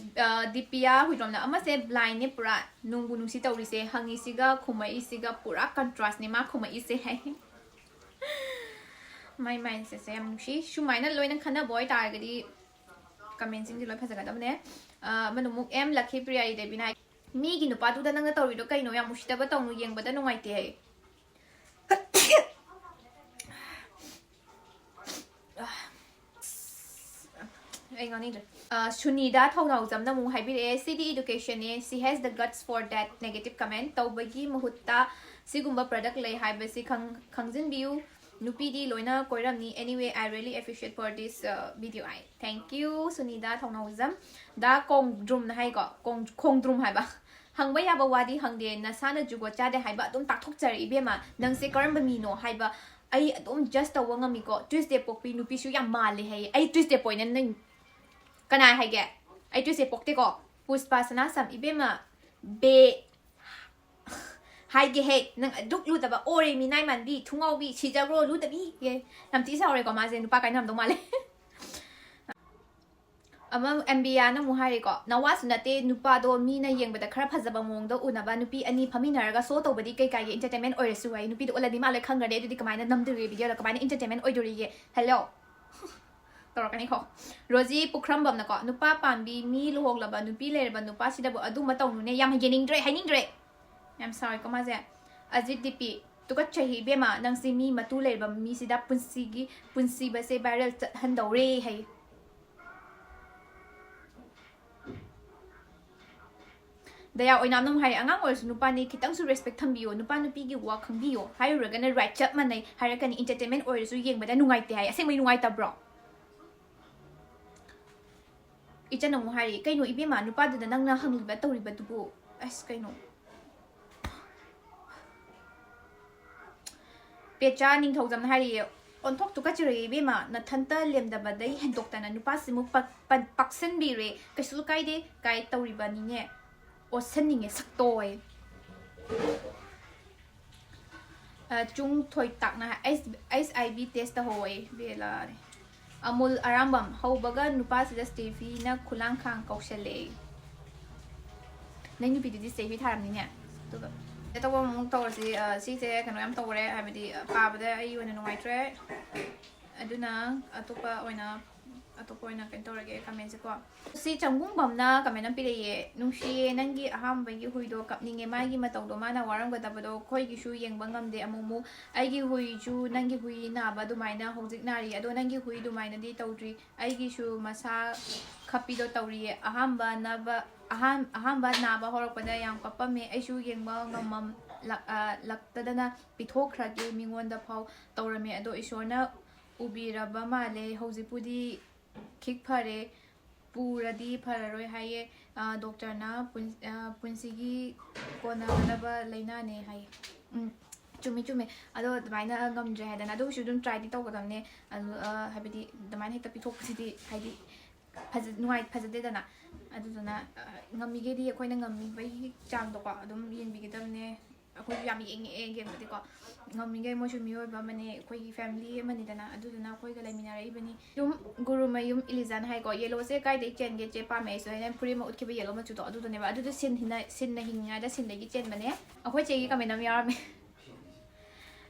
ꯑ, ꯗꯤꯄꯤꯌꯥ ꯍꯨꯏꯗ꯭ꯔꯣꯝꯅ, "ꯑꯃꯁꯦ blindꯅꯦ ꯄꯨꯔꯥ, ꯅꯨꯡꯕꯨ ꯅꯨꯡꯁꯤ ꯇꯧꯔꯤꯁꯦ, ꯍꯪꯉꯤꯁꯤꯒ ꯈꯨꯝꯃꯛꯏꯁꯤꯒ ꯄꯨꯔꯥ contrastꯅꯦ ꯃꯥ ꯈꯨꯝꯃꯛꯏꯁꯦ" ꯍꯥꯏ꯫ My mindsetꯁꯦ ꯌꯥꯝ ꯅꯨꯡꯁꯤ꯫ ꯁꯨꯃꯥꯏꯅ ꯂꯣꯏꯅ ꯈꯟꯅꯕ ꯑꯣꯏꯇꯥꯔꯒꯗꯤ commentꯁꯤꯡꯁꯦ ꯂꯣꯏ ꯐꯖꯒꯗꯕꯅꯦ꯫ ꯑ, ꯑꯃꯅ ꯑꯃꯨꯛ ꯑꯦꯝ ꯂꯛꯈꯤꯄ꯭ꯔꯤꯌꯥ ꯗꯦꯕꯤꯅ ꯍꯥꯏ, "ꯃꯤꯒꯤ ꯅꯨꯄꯥꯗꯨꯗ ꯅꯪꯅ ꯇꯧꯔꯤꯗꯣ ꯀꯩꯅꯣ? ꯌꯥꯝ ꯎꯁꯤꯠꯇꯕ ꯇꯧꯅꯨ, ꯌꯦꯡꯕꯗ ꯅꯨꯡꯉꯥꯏꯇꯦ" ꯍꯥꯏ꯫ ꯑꯩ ꯉꯥꯡꯅꯤꯡꯗ꯭ꯔꯦ꯫ ꯑ, ꯁꯨꯅꯤꯗꯥ ꯊꯧꯅꯥꯎꯖꯝꯅ ꯑꯃꯨꯛ ꯍꯥꯏꯕꯤꯔꯛꯑꯦ, "ꯁꯤꯗꯤ educationꯅꯦ, she has the guts for that negative comment ꯇꯧꯕꯒꯤ ꯃꯍꯨꯠꯇ ꯁꯤꯒꯨꯝꯕ product ꯂꯩ ꯍꯥꯏꯕꯁꯤ ꯈꯪ-, ꯈꯪꯖꯤꯟꯕꯤꯌꯨ꯫ ꯅꯨꯄꯤꯗꯤ ꯂꯣꯏꯅ ꯀꯣꯏꯔꯝꯅꯤ꯫ Anyway, I really appreciate for this, uh, video." High. Thank you, ꯁꯨꯅꯤꯗꯥ ꯊꯧꯅꯥꯎꯖꯝ꯫ ꯗꯥ ꯀꯣꯡꯗ꯭ꯔꯨꯝꯅ ꯍꯥꯏꯀꯣ, ꯀꯣꯡ-, ꯈꯣꯡꯗ꯭ꯔꯨꯝ ꯍꯥꯏꯕ꯫ "ꯍꯪꯕ ꯌꯥꯕ ꯋꯥꯗꯤ ꯍꯪꯗꯦ, ꯅꯁꯥꯅ ꯖꯨꯒꯣꯠ ꯆꯥꯗꯦ ꯍꯥꯏꯕ ꯑꯗꯨꯝ ꯇꯥꯛꯊꯣꯛꯆꯔꯦ ꯏꯕꯦꯝꯃ, ꯅꯪꯁꯦ ꯀꯔꯝꯕ ꯃꯤꯅꯣ ꯍꯥꯏꯕ ꯑꯩ ꯑꯗꯨꯝ judge ꯇꯧꯕ ꯉꯝꯃꯤꯀꯣ꯫ Tuesday ꯄꯣꯛꯄꯤ ꯅꯨꯄꯤꯁꯨ ꯌꯥꯝ ꯃꯥꯜꯂꯦ" ꯍꯥꯏꯌꯦ꯫ ꯑꯩ Tuesday ꯄꯣꯛꯏꯅ ꯅꯪ ꯀꯅꯥ ꯍꯥꯏꯒꯦ? ꯑꯩ Tuesday ꯄꯣꯛꯇꯦꯀꯣ꯫ ꯄꯨꯁꯄꯥ ꯁꯅꯥꯁꯝ, ꯏꯕꯦꯝꯃ, ꯕꯦ-, ꯍꯥꯏꯒꯦ ꯍꯦ, ꯅꯪ ꯑꯗꯨꯛ ꯂꯨꯗꯕ ꯑꯣꯔꯦ ꯃꯤꯅꯥꯏ ꯃꯥꯟꯕꯤ, ꯊꯨꯡꯉꯥꯎꯕꯤ, ꯁꯤꯖꯈ꯭ꯔꯣ, ꯂꯨꯗꯕꯤ꯫ ꯑꯦ, ꯌꯥꯝ ꯊꯤ ꯁꯥꯎꯔꯦꯀꯣ ꯃꯥꯁꯦ, ꯅꯨꯄꯥ ꯀꯥꯏꯅꯔꯝꯗꯧ ꯃꯥꯜꯂꯦ꯫ ꯑꯃ ꯑꯦꯝꯕꯤꯌꯥꯅ ꯑꯃꯨꯛ ꯍꯥꯏꯔꯦꯀꯣ, "ꯅꯋꯥꯁꯨ ꯅꯠꯇꯦ, ꯅꯨꯄꯥꯗꯣ ꯃꯤꯅ ꯌꯦꯡꯕꯗ ꯈꯔ ꯐꯖꯕ ꯃꯑꯣꯡꯗ ꯎꯅꯕ ꯅꯨꯄꯤ ꯑꯅꯤ ꯐꯝꯃꯤꯟꯅꯔꯒ ꯁꯣ ꯇꯧꯕꯗꯤ ꯀꯩ ꯀꯥꯏꯒꯦ? Entertainment ꯑꯣꯏꯔꯁꯨ" ꯍꯥꯏ꯫ ꯅꯨꯄꯤꯗꯣ ꯎꯠꯂꯗꯤ ꯃꯥ ꯂꯣꯏ ꯈꯪꯈ꯭ꯔꯅꯤ, ꯑꯗꯨꯗꯤ ꯀꯃꯥꯏꯅ ꯅꯝꯗꯣꯔꯤꯒꯦ videoꯗ? ꯀꯃꯥꯏꯅ entertainment ꯑꯣꯏꯗꯣꯔꯤꯒꯦ? Hello? ꯇꯧꯔꯛꯀꯅꯤꯀꯣ꯫ ꯔꯣꯖꯤ ꯄꯨꯈ꯭ꯔꯝꯕꯝꯅꯀꯣ, "ꯅꯨꯄꯥ ꯄꯥꯝꯕꯤ, ꯃꯤ ꯂꯨꯍꯣꯡꯂꯕ ꯅꯨꯄꯤ ꯂꯩꯔꯕ ꯅꯨꯄꯥꯁꯤꯗꯕꯨ ꯑꯗꯨꯝꯕ ꯇꯧꯅꯨꯅꯦ, ꯌꯥꯝ ꯌꯦꯡꯅꯤꯡꯗ꯭ꯔꯦ, ꯍꯥꯏꯅꯤꯡꯗ꯭ꯔꯦ"꯫ ꯌꯥꯝ ꯁꯥꯎꯋꯦꯀꯣ ꯃꯥꯁꯦ꯫ ꯑꯖꯤꯠ ꯗꯤꯄꯤ, "ꯇꯨꯀꯠꯆꯩ ꯏꯕꯦꯝꯃ, ꯅꯪꯁꯤ ꯃꯤ ꯃꯇꯨ ꯂꯩꯔꯕ ꯃꯤꯁꯤꯗ ꯄꯨꯟꯁꯤꯒꯤ, ꯄꯨꯟꯁꯤꯕꯁꯦ viral ꯆꯠꯍꯟꯗꯧꯔꯦ" ꯍꯥꯏ꯫ ꯗꯌꯥ ꯑꯣꯏꯅꯥꯝꯅ ꯑꯃꯨꯛ ꯍꯥꯏꯔꯦ, "ꯑꯉꯥꯡ ꯑꯣꯏꯔꯁꯨ ꯅꯨꯄꯥꯅꯤ, ꯈꯤꯇꯪꯁꯨ respect ꯊꯝꯕꯤꯌꯣ, ꯅꯨꯄꯥ ꯅꯨꯄꯤꯒꯤ ꯋꯥ ꯈꯪꯕꯤꯌꯣ, ꯍꯥꯏꯔꯨꯔꯒꯅ right ꯆꯞ ꯃꯥꯟꯅꯩ ꯍꯥꯏꯔꯛꯀꯅꯤ, entertainment ꯑꯣꯏꯔꯁꯨ ꯌꯦꯡꯕꯗ ꯅꯨꯡꯉꯥꯏꯇꯦ" ꯍꯥꯏ꯫ ꯑꯁꯦꯡꯕꯩ ꯅꯨꯡꯉꯥꯏꯇꯕ꯭ꯔꯣ? ꯏꯆꯟ ꯑꯃꯨꯛ ꯍꯥꯏꯔꯤ, "ꯀꯩꯅꯣ ꯏꯕꯦꯝꯃ, ꯅꯨꯄꯥꯗꯨꯗ ꯅꯪꯅ ꯍꯪꯂꯤꯕ ꯇꯧꯔꯤꯕꯗꯨꯕꯨ?" ꯑꯁ, ꯀꯩꯅꯣ? ꯄꯦꯆꯥ ꯅꯤꯡꯊꯧꯖꯝꯅ ꯍꯥꯏꯔꯤꯌꯦ, "ꯑꯣꯟꯊꯣꯛ ꯇꯨꯀꯠꯆꯔꯦ ꯏꯕꯦꯝꯃ, ꯅꯊꯟꯇ ꯂꯦꯝꯗꯕꯗꯩ ꯍꯦꯟꯗꯣꯛꯇꯅ ꯅꯨꯄꯥꯁꯤꯃꯨꯛ ꯄꯛ-, ꯄꯟ-, ꯄꯥꯛꯁꯟꯕꯤꯔꯦ, ꯀꯩꯁꯨ ꯀꯥꯏꯗꯦ ꯀꯥꯏ ꯇꯧꯔꯤꯕꯅꯤꯅꯦ, ꯑꯣꯠꯁꯟꯅꯤꯡꯉꯦ ꯁꯛꯇꯣ" ꯍꯥꯏ꯫ ꯑ, ꯆꯨꯡ ꯊꯣꯏꯇꯥꯛꯅ ꯍꯥꯏ, "ꯑꯩꯁ, ꯑꯩꯁ ꯑꯥꯏ ꯚꯤ test ꯇꯧꯍꯧꯋꯦ ꯕꯦꯂꯥ"꯫ ꯑꯃꯨꯜ ꯑꯔꯥꯝꯕꯝ, "ꯍꯧꯕꯒ ꯅꯨꯄꯥꯁꯤꯗ ꯁ꯭ꯇꯦꯐꯤꯅ ꯈꯨꯂꯥꯡꯈꯥꯡ ꯀꯧꯁꯜꯂꯛꯑꯦ"꯫ ꯅꯪ ꯅꯨꯄꯤꯗꯨꯗꯤ ꯁ꯭ꯇꯦꯐꯤ ꯊꯥꯔꯝꯅꯤꯅꯦ꯫ ꯑꯗꯨꯒ ꯑꯇꯣꯞꯄ ꯑꯃꯨꯛ ꯇꯧꯔꯁꯤ꯫ ꯑ, ꯁꯤꯁꯦ ꯀꯩꯅꯣ ꯌꯥꯝ ꯇꯧꯔꯦ, ꯍꯥꯏꯕꯗꯤ, ꯑ, ꯄꯥꯕꯗ ꯑꯩ ꯑꯣꯏꯅ ꯅꯨꯡꯉꯥꯏꯇ꯭ꯔꯦ꯫ ꯑꯗꯨꯅ ꯑꯇꯣꯞꯄ ꯑꯣꯏꯅ, ꯑꯇꯣꯞꯄ ꯑꯣꯏꯅ ꯀꯩꯅꯣ ꯇꯧꯔꯒꯦ commentꯁꯦꯀꯣ꯫ ꯁꯤ ꯆꯪꯕꯨꯡꯕꯝꯅ comment ꯑꯃ ꯄꯤꯔꯛꯏꯌꯦ, "ꯅꯨꯡꯁꯤꯌꯦ, ꯅꯪꯒꯤ ꯑꯍꯥꯝꯕꯒꯤ ꯍꯨꯏꯗꯣ ꯀꯞꯅꯤꯡꯉꯦ, ꯃꯥꯒꯤ ꯃꯇꯧꯗꯣ ꯃꯥꯅ ꯋꯥꯔꯝꯒꯗꯕꯗꯣ ꯑꯩꯈꯣꯏꯒꯤꯁꯨ ꯌꯦꯡꯕ ꯉꯝꯗꯦ ꯑꯃꯨꯛꯃꯨꯛ꯫ ꯑꯩꯒꯤ ꯍꯨꯏꯁꯨ ꯅꯪꯒꯤ ꯍꯨꯏ ꯅꯥꯕ ꯑꯗꯨꯃꯥꯏꯅ ꯍꯧꯖꯤꯛ ꯅꯥꯔꯤ, ꯑꯗꯣ ꯅꯪꯒꯤ ꯍꯨꯏ ꯑꯗꯨꯃꯥꯏꯅꯗꯤ ꯇꯧꯗ꯭ꯔꯤ꯫ ꯑꯩꯒꯤꯁꯨ ꯃꯁꯥ ꯈꯞꯄꯤꯗꯣ ꯇꯧꯔꯤꯌꯦ꯫ ꯑꯍꯥꯝꯕ ꯅꯥꯕ, ꯑꯍꯥꯟ-, ꯑꯍꯥꯝꯕ ꯅꯥꯕ ꯍꯧꯔꯛꯄꯗ ꯌꯥꯝ ꯀꯞꯄꯝꯃꯦ꯫ ꯑꯩꯁꯨ ꯌꯦꯡꯕ ꯉꯝꯃꯝ-, ꯂꯛ-, ꯑ, ꯂꯛꯇꯗꯅ ꯄꯤꯊꯣꯛꯈ꯭ꯔꯒꯦ ꯃꯤꯉꯣꯟꯗ ꯐꯥꯎ ꯇꯧꯔꯝꯃꯦ꯫ ꯑꯗꯣ ꯏꯁꯣꯔꯅ ꯎꯕꯤꯔꯕ ꯃꯥꯜꯂꯦ꯫ ꯍꯧꯖꯤꯛꯄꯨꯗꯤ ꯈꯤꯛ ꯐꯔꯦ꯫ ꯄꯨꯔꯗꯤ ꯐꯔꯔꯣꯏ ꯍꯥꯏꯌꯦ꯫ ꯑ, ꯗꯣꯛꯇꯔꯅ ꯄꯨꯟ-, ꯑ, ꯄꯨꯟꯁꯤꯒꯤ ꯀꯣꯟꯅꯒꯗꯕ ꯂꯥꯏꯅꯥꯅꯦ ꯍꯥꯏꯌꯦ"꯫ ꯎꯝ, ꯆꯨꯝꯃꯤ, ꯆꯨꯝꯃꯤ꯫ ꯑꯗꯣ ꯑꯗꯨꯃꯥꯏꯅ ꯉꯝꯗ꯭ꯔꯦ ꯍꯥꯏꯗꯅ, ꯑꯗꯨ ꯑꯣꯏꯁꯨ ꯑꯗꯨꯝ tryꯗꯤ ꯇꯧꯒꯗꯕꯅꯦ꯫ ꯑꯗꯨ, ꯑ, ꯍꯥꯏꯕꯗꯤ ꯑꯗꯨꯃꯥꯏꯅ ꯍꯦꯛꯇ ꯄꯤꯊꯣꯛꯄꯁꯤꯗꯤ ꯍꯥꯏꯗꯤ ꯐꯖ-, ꯅꯨꯡꯉꯥꯏ-, ꯐꯖꯗꯦꯗꯅ꯫ ꯑꯗꯨꯗꯨꯅ, ꯑ, ꯉꯝꯃꯤꯈꯩꯗꯤ ꯑꯩꯈꯣꯏꯅ ꯉꯝꯃꯤꯕꯒꯤ ꯆꯥꯡꯗꯣꯀꯣ ꯑꯗꯨꯝ ꯌꯦꯡꯕꯤꯒꯗꯕꯅꯦ꯫ ꯑꯩꯈꯣꯏꯁꯨ ꯌꯥꯝ ꯌꯦꯡꯉꯛꯑꯦ ꯌꯦꯡꯕꯗꯤꯀꯣ꯫ ꯉꯝꯃꯤꯈꯩ ꯃꯣꯏꯁꯨ ꯃꯤꯑꯣꯏꯕ ꯑꯃꯅꯦ, ꯑꯩꯈꯣꯏꯒꯤ family ꯑꯃꯅꯤꯗꯅ, ꯑꯗꯨꯗꯨꯅ ꯑꯩꯈꯣꯏꯒ ꯂꯩꯃꯤꯟꯅꯔꯛꯏꯕꯅꯤ꯫ ꯑꯗꯨꯝ ꯒꯨꯔꯨꯃꯌꯨꯝ ꯏꯂꯤꯖꯥꯟ ꯍꯥꯏꯀꯣ, "Yellowꯁꯦ ꯀꯥꯏꯗꯩ ꯆꯦꯟꯒꯦ? ꯆꯦ ꯄꯥꯝꯃꯦ ꯑꯩꯁꯨ" ꯍꯥꯏꯅ ꯐꯨꯔꯤꯠ ꯑꯃ ꯎꯠꯈꯤꯕ yellow ꯃꯆꯨꯗꯣ, ꯑꯗꯨꯗꯨꯅꯦꯕ꯫ ꯑꯗꯨꯗꯣ ꯁꯤꯟ ꯍꯤꯟꯅ-, ꯁꯤꯟꯅ ꯍꯤꯡꯉꯤꯉꯩꯗ ꯁꯤꯟꯗꯒꯤ ꯆꯦꯟꯕꯅꯦ꯫ ꯑꯩꯈꯣꯏ ꯆꯦꯒꯤ comment ꯑꯃ ꯌꯥꯎꯔꯝꯃꯦ꯫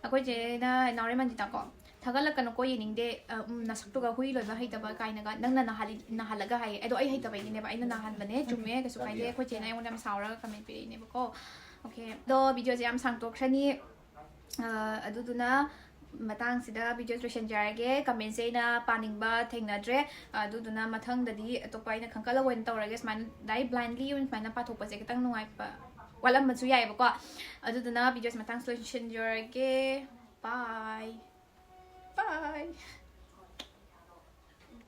ꯑꯩꯈꯣꯏ ꯆꯦꯅ, ꯅꯥꯎꯔꯦꯝ ꯃꯟꯖꯤꯇꯥꯀꯣ, "ꯊꯥꯒꯠꯂꯛꯀꯅꯨꯀꯣ, ꯌꯦꯡꯅꯤꯡꯗꯦ, ꯑ, ꯎꯝ, ꯅꯁꯛꯇꯨꯒ ꯍꯨꯏ ꯂꯣꯏꯕ ꯍꯩꯇꯕ ꯀꯥꯏꯅꯒ, ꯅꯪꯅ ꯅꯥꯍꯜꯂꯤ-, ꯅꯥꯍꯜꯂꯒ" ꯍꯥꯏꯌꯦ꯫ ꯑꯗꯣ ꯑꯩ ꯍꯩꯇꯕꯩꯅꯦꯕ, ꯑꯩꯅ ꯅꯥꯍꯟꯕꯅꯦ꯫ ꯆꯨꯝꯃꯦ, ꯀꯩꯁꯨ ꯀꯥꯏꯗꯦ꯫ ꯑꯩꯈꯣꯏ ꯆꯦꯅ ꯑꯩꯉꯣꯟꯗ ꯌꯥꯝ ꯁꯥꯎꯔꯒ comment ꯄꯤꯔꯛꯏꯅꯦꯕꯀꯣ꯫ Okay, ꯑꯗꯣ videoꯁꯦ ꯌꯥꯝ ꯁꯥꯡꯇꯣꯛꯈ꯭ꯔꯅꯤ꯫ ꯑ, ꯑꯗꯨꯗꯨꯅ ꯃꯇꯥꯡꯁꯤꯗ videoꯁꯦ ꯂꯣꯏꯁꯤꯟꯖꯔꯒꯦ꯫ Commentꯁꯦ ꯑꯩꯅ ꯄꯥꯅꯤꯡꯕ ꯊꯦꯡꯅꯗ꯭ꯔꯦ꯫ ꯑꯗꯨꯗꯨꯅ ꯃꯊꯪꯗꯗꯤ ꯑꯇꯣꯞꯄ ꯑꯩꯅ ꯈꯟꯒꯠꯂꯒ ꯑꯣꯏꯅ ꯇꯧꯔꯒꯦ꯫ ꯁꯨꯃꯥꯏꯅ direct blindly ꯑꯣꯏꯅ ꯁꯨꯃꯥꯏꯅ ꯄꯥꯊꯣꯛꯄꯁꯦ ꯈꯤꯇꯪ ꯅꯨꯡꯉꯥꯏꯕ ꯋꯥꯠꯂꯝꯕꯁꯨ ꯌꯥꯏꯑꯕꯀꯣ꯫ ꯑꯗꯨꯗꯨꯅ videoꯁꯦ ꯃꯇꯥꯡꯁꯤꯗ ꯂꯣꯏꯁꯤꯟꯖꯔꯒꯦ꯫ Bye. Bye.